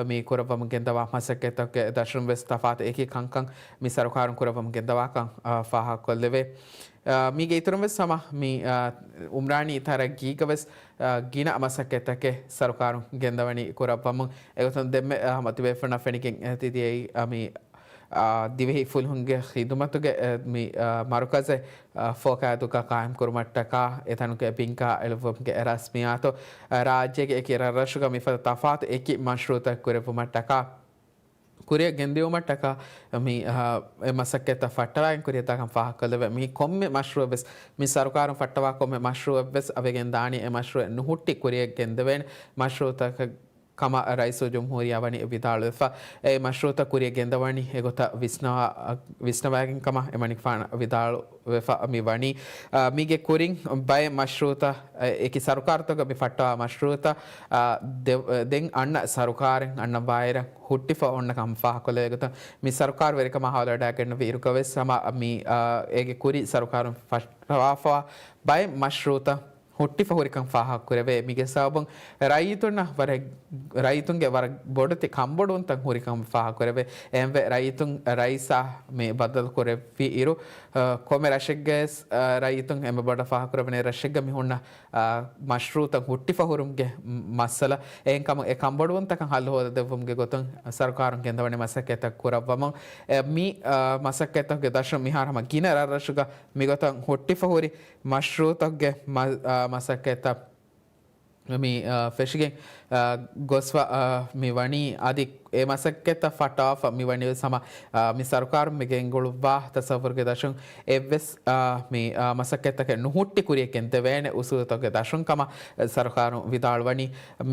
މި ކުރައްވަމުން ގެންދަވާ މަސައްކަތްތަކުގެ ދަށުން ވެސް ތަފާތު އެކި ކަންކަން މި ސަރުކާރުން ކުރައްވަމުން ގެންދަވާކަން، އަ، ފާހަގަކޮށްލެވޭ. އާ، މީގެ އިތުރުން ވެސް ހަމަ މި، އާ، އުމްރާނީ ތަރައްގީގަ ވެސް، އާ، ގިނަ މަސައްކަތްތަކެއް ސަރުކާރުން ގެންދަވަނީ ކުރައްވަމުން. އެގޮތުން ދެންމެ، އާ، ހަމަ ތިބޭފުޅުންނަށް ފެނިގެން ތިދިޔައީ، އާ، މި، އާ، ދިވެހި ފުލުހުންގެ ޚިދުމަތުގެ، އެ، މި، އާ، މަރުކަޒެއް، އާ، ފޯކާދޫގަ ޤާއިމް ކުރުމަށްޓަކާ، އެތަނުގެ ބިންގާ އެޅުއްވުމުގެ ރަސްމިއްޔާތު، އާ، ރާއްޖޭގެ އެކި ރަށްރަށުގަ މިފަދަ ތަފާތު އެކި މަޝްރޫއުތައް ކުރެއްވުމަށްޓަކާ، ކުރިއަށް ގެންދިއުމަށްޓަކާ މި، އަ، އެ މަސައްކަތްތައް ފައްޓަވާގެން ކުރިއަށްދާކަން ފާހަގަކޮށްލެވޭ. މި ކޮންމެ މަޝްރޫއެއް ވެސް، މި ސަރުކާރުން ފައްޓަވާ ކޮންމެ މަޝްރޫއެއް ވެސް އަވެގެން ދާނީ އެ މަޝްރޫއެއް ނުހުއްޓި ކުރިއަށް ގެންދެވޭނެ މަޝްރޫއުތަކެއް ކަމަށް ރައީސުލްޖުމްހޫރިއްޔާ ވަނީ ވިދާޅުވެފަ. އެ މަޝްރޫއުތައް ކުރިއަށް ގެންދަވަނީ އެގޮތަށް ވިސްނަވާ، ވިސްނަވާގެން ކަމަށް އެމަނިކުފާނު ވިދާޅު ވެފަ މި ވަނީ. އާ، މީގެ ކުރިން ބައެއް މަޝްރޫއުތައް، އެކި ސަރުކާރުތަކުގަ މި ފައްޓަވާ މަޝްރޫއުތައް، އާ، ދެ-، ދެން އަންނަ ސަރުކާރެއް އަންނަ ވާއިރަށް ހުއްޓިފަ އޮންނަ ކަމަށް ފާހަގަކޮށްލެވޭ ގޮތުން، މި ސަރުކާރު ވެރިކަމާ ހަވާލުވެވަޑައިގަންނަވި އިރުގަ ވެސް ހަމަ މި، އާ، އޭގެ ކުރި ސަރުކާރުން ފައްޓަވާފަވާ ބައެއް މަޝްރޫއުތައް ހުއްޓިފަ ހުރިކަން ފާހަގަކުރެވޭ. މީގެ ސަބަބުން ރައްޔިތުންނަށް ވަރަށް، ރައްޔިތުންގެ ވަރަށް ބޮޑެތި ކަންބޮޑުވުންތައް ހުރިކަން ފާހަގަކުރެވޭ. އެހެންވެ ރައްޔިތުން ރައީސާ މި ބައްދަލުކުރެއްވި އިރު، އަ، ކޮންމެ ރަށެއްގަވެސް، އަ، ރައްޔިތުން އެންމެ ބޮޑަށް ފާހަގަކުރެވޭނެ ރަށެއްގަ މި ހުންނަ، އަ، މަޝްރޫއުތައް ހުއްޓިފަ ހުރުމުގެ މައްސަލަ. އެހެންކަމުން އެ ކަންބޮޑުވުންތަކަށް ހައްލު ހޯދަދެއްވުމުގެ ގޮތުން ސަރުކާރުން ގެންދަވަނީ މަސައްކަތްތައް ކުރައްވަމުން. އެ، މި، އަ، މަސައްކަތްތަކުގެ ދަށުން މިހާރު ހަމަ ގިނަ ރަށްރަށުގަ މިގޮތަށް ހުއްޓިފަ ހުރި މަޝްރޫއުތަކުގެ މަ-، އާ، މަސައްކަތްތައް މި، އާ، ފެށިގެން، އާ، ގޮސްފަ، އާ، މި ވަނީ އަދި އެ މަސައްކަތްތައް ފައްޓަވާފަ މި ވަނީ ވެސް ހަމަ، އާ، މި ސަރުކާރުން މި ގެންގުޅުއްވާ ތަސައްވުރުގެ ދަށުން އެއްވެސް، އާ، މި، އާ، މަސައްކަތްތަކެއް ނުހުއްޓި ކުރިއަށް ގެންދެވޭނެ އުސޫލުތަކުގެ ދަށުން ކަމަށް ސަރުކާރުން ވިދާޅުވަނީ.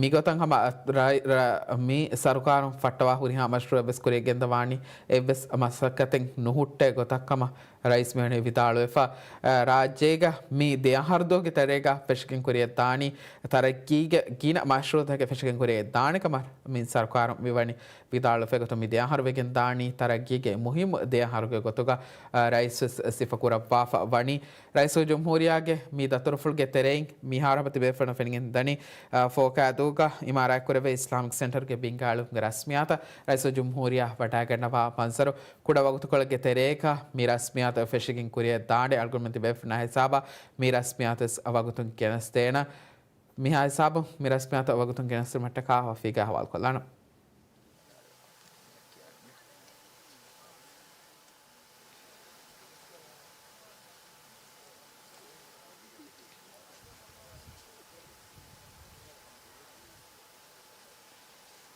މިގޮތަށް ހަމަ ރަ-، ރަ-، މި ސަރުކާރުން ފައްޓަވާ ހުރިހާ މަޝްރޫއެއް ވެސް ކުރިއަށް ގެންދަވާނީ އެއްވެސް މަސައްކަތެއް ނުހުއްޓޭ ގޮތަށް ކަމަށް ރައީސް މިވަނީ ވިދާޅުވެފަ. އަ، ރާއްޖޭގަ މި ދެ އަހަރު ދުވަހުގެ ތެރޭގަ ފެށިގެން ކުރިއަށްދާނީ ތަރައްގީގެ ގިނަ މަޝްރޫއުތަކެއް ފެށިގެން ކުރިއަށްދާނެ ކަމަށް މި ސަރުކާރުން މިވަނީ ވިދާޅުވި ގޮތުން މި ދެ އަހަރު ވެގެން ދާނީ ތަރައްގީގެ މުހިއްމު ދެ އަހަރުގެ ގޮތުގަ، އަ، ރައީސް ވެސް ސިފަކުރައްވާފަ ވަނީ. ރައީސުލްޖުމްހޫރިއްޔާގެ މި ދަތުރުފުޅުގެ ތެރެއިން މިހާރު ހަމަ ތިބޭފުޅުން ފެނިގެން ދަނީ، އަ، ފޯކައިދޫގަ އިމާރާތްކުރެވޭ އިސްލާމިކް ސެންޓަރުގެ ބިންގާ އެޅުމުގެ ރަސްމިއްޔާތަށް ރައީސުލްޖުމްހޫރިއްޔާ ވަޑައިގަންނަވާ މަންޒަރު. ކުޑަ ވަގުތުކޮޅެއްގެ ތެރޭގަ މި ރަސްމިއްޔާތު ފެށިގެން ކުރިއަށް ދާނެ. އަޅުގަނޑުމެން ތިބޭފުޅުންނާ ހިސާބަށް މި ރަސްމިއްޔާތު ވެސް ވަގުތުން ގެނެސްދޭނަން. މިހާ ހިސާބުން މި ރަސްމިއްޔާތު ވަގުތުން ގެނެސްދިނުމަށްޓަކާ ވަފީގާ ހަވާލުކޮށްލާނަން.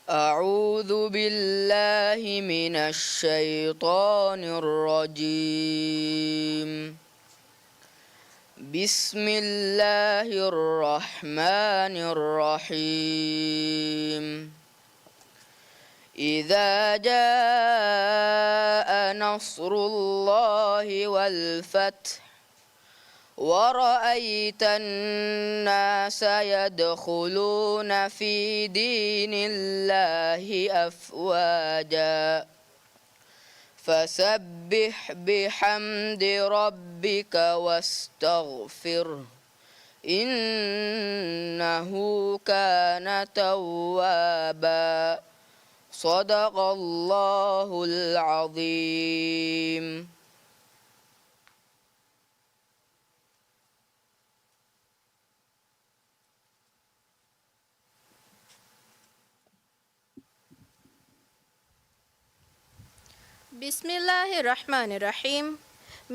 أعوذ بالله من الشيطان الرجيم. بسم الله الرحمن الرحيم. إذا جاء نصر الله والفتح ورأيت الناس يدخلون في دين الله أفواجا فسبح بحمد ربك واستغفره إنه كان توابا. صدق الله العظيم. ބިސްމިއްލާހި ރަޙްމާނި ރަޙީމް.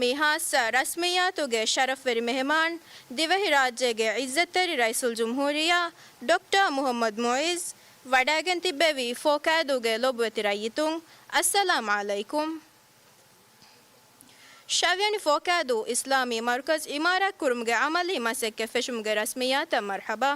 މި ހާއްސަ ރަސްމިއްޔާތުގެ ޝަރަފްވެރި މެހެމާން، ދިވެހިރާއްޖޭގެ އިއްޒަތްތެރި ރައީސުލްޖުމްހޫރިއްޔާ ޑޮކްޓަރ މުޙައްމަދު މުޢިއްޒު ވަޑައިގެން ތިއްބެވީ ފޯކައިދޫގެ ލޮބުވެތި ރައްޔިތުން، އައްސަލާމް ޢަލައިކުމް. ޝަވިޔަނި ފޯކައިދޫ އިސްލާމީ މަރުކަޒު އިމާރާތްކުރުމުގެ ޢަމަލީ މަސައްކަތް ފެށުމުގެ ރަސްމިއްޔާތަށް މަރްޙަބާ.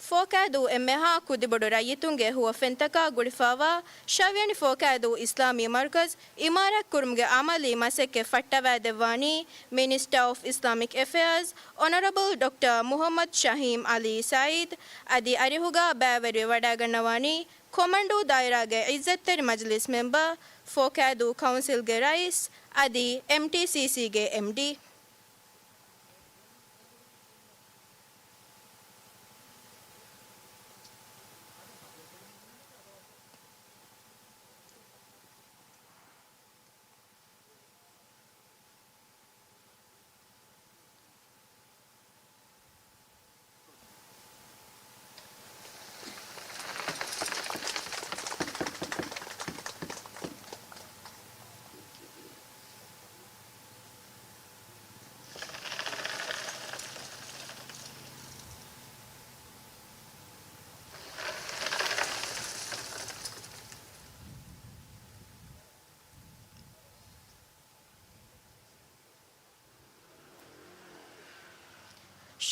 ފޯކައިދޫ އެންމެހާ ކުދިބޮޑު ރައްޔިތުންގެ ހުވަފެންތަކާ ގުޅިފައިވާ ޝަވިޔަނި ފޯކައިދޫ އިސްލާމީ މަރުކަޒު އިމާރާތްކުރުމުގެ ޢަމަލީ މަސައްކަތް ފައްޓަވައިދެއްވާނީ މިނިސްޓަރ އޮފް އިސްލާމިކް އެފެއާޒް އޮނަރަބަލް ޑޮކްޓަރ މުޙައްމަދު ޝަހީމް ޢަލީ ސަޢީދު އަދި އަރިހުގަ ބައިވެރިވެ ވަޑައިގަންނަވާނީ ކޮމަންޑޫ ދާއިރާގެ އިއްޒަތްތެރި މަޖިލިސް މެމްބަރ، ފޯކައިދޫ ކައުންސިލްގެ ރައީސް އަދި އެމްޓީސީސީގެ އެމްޑީ.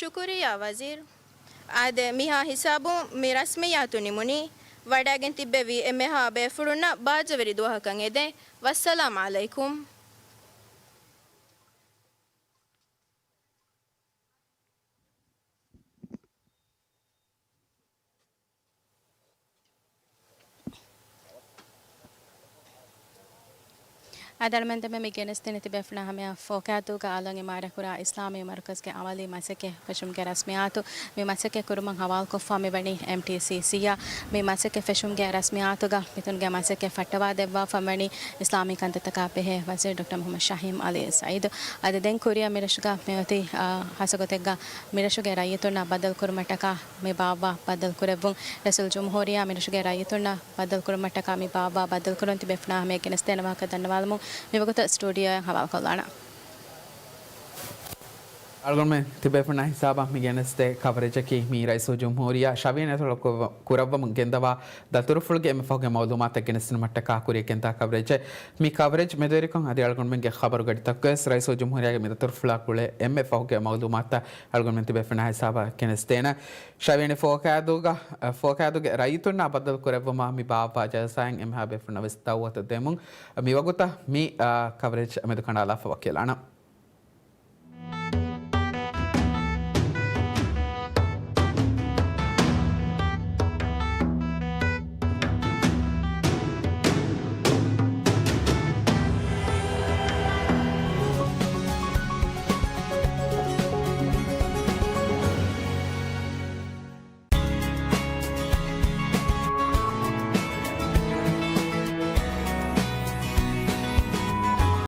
ޝުކުރިއްޔާ ވަޒީރު. އާދެ، މިހާ ހިސާބުން މި ރަސްމިއްޔާތު ނިމުނީ. ވަޑައިގެން ތިއްބެވި އެންމެހާ ބޭފުޅުންނަށް ބާއްޖަވެރި ދުވަހަކަށް އެދެން. ވައްސަލާމް ޢަލައިކުމް. އަދި އަޅުމެން ދެމެ މި ގެނެސްދިނީ ތިބޭފުޅުންނާ ހަމަޔަށް ފޯކައިދޫގަ އަލަށް އިމާރާތްކުރާ އިސްލާމީ މަރުކަޒުގެ އަމަލީ މަސައްކަތް ފެށުމުގެ ރަސްމިއްޔާތު. މި މަސައްކަތް ކުރުމަށް ހަވާލުކޮށްފަ މިވަނީ އެމްޓީސީސީއަށް. މި މަސައްކަތް ފެށުމުގެ ރަސްމިއްޔާތުގަ މިތަނުގެ މަސައްކަތް ފައްޓަވާ ދެއްވާފަ ވަނީ އިސްލާމީ ކަންތައްތަކާ ބެހޭ ވަޒީރު ޑޮކްޓަރ މުޙައްމަދު ޝަހީމް ޢަލީ ސަޢީދު. އަދި ދެން ކުރިއަށް މިރަށުގަ މިއޮތީ، އާ، ހާއްސަ ގޮތެއްގަ މިރަށުގެ ރައްޔިތުންނާ ބައްދަލުކުރުމަށްޓަކާ މި ބާއްވާ ބައްދަލުކުރެއްވުން. ރައީސުލްޖުމްހޫރިއްޔާ މިރަށުގެ ރައްޔިތުންނާ ބައްދަލުކުރުމަށްޓަކާ މި ބާއްވާ ބައްދަލުކުރުން ތިބޭފުޅުންނާ ހަމަޔަށް ގެނެސްދޭނެ ވާހަކަ ދަންނަވާލަމުން މިވަގުތަށް ސްޓޫޑިއޯއަށް ހަވާލުކޮށްލާނަން. އަޅުގަނޑުމެން ތިބޭފުޅުންނާ ހިސާބަށް މި ގެނެސްދޭ ކަވަރޭޖަކީ މީ ރައީސުލްޖުމްހޫރިއްޔާ ޝަވިޔަނި އަތޮޅު ކުރައްވަ-، ކުރައްވަމުން ގެންދަވާ ދަތުރުފުޅުގެ އެންމެ ފަހުގެ މައުލޫމާތަށް ގެނެސްދިނުމަށްޓަކާ ކުރިއަށް ގެންދާ ކަވަރޭޖެއް. މި ކަވަރޭޖް މެދުވެރިކޮށް އަދި އަޅުގަނޑުމެންގެ ޚަބަރު ގަޑިތަކުގަވެސް ރައީސުލްޖުމްހޫރިއްޔާގެ މި ދަތުރުފުޅާ ގުޅޭ އެންމެ ފަހުގެ މައުލޫމާތުތައް އަޅުގަނޑުމެން ތިބޭފުޅުންނާ ހިސާބަށް ގެނެސްދޭނަން. ޝަވިޔަނި ފޯކައިދޫގަ، ފޯކައިދޫގެ ރައްޔިތުންނާ ބައްދަލު ކުރެއްވުމަށް މި ބާއްވާ ޖަލްސާއިން އެންމެހާ ބޭފުޅުންނަށް ވެސް ދައުވަތު ދެމުން މިވަގުތަށް މި، އާ، ކަވަރޭޖް މެދު ކަނޑާލާފަ ވަކިވެލާނަން.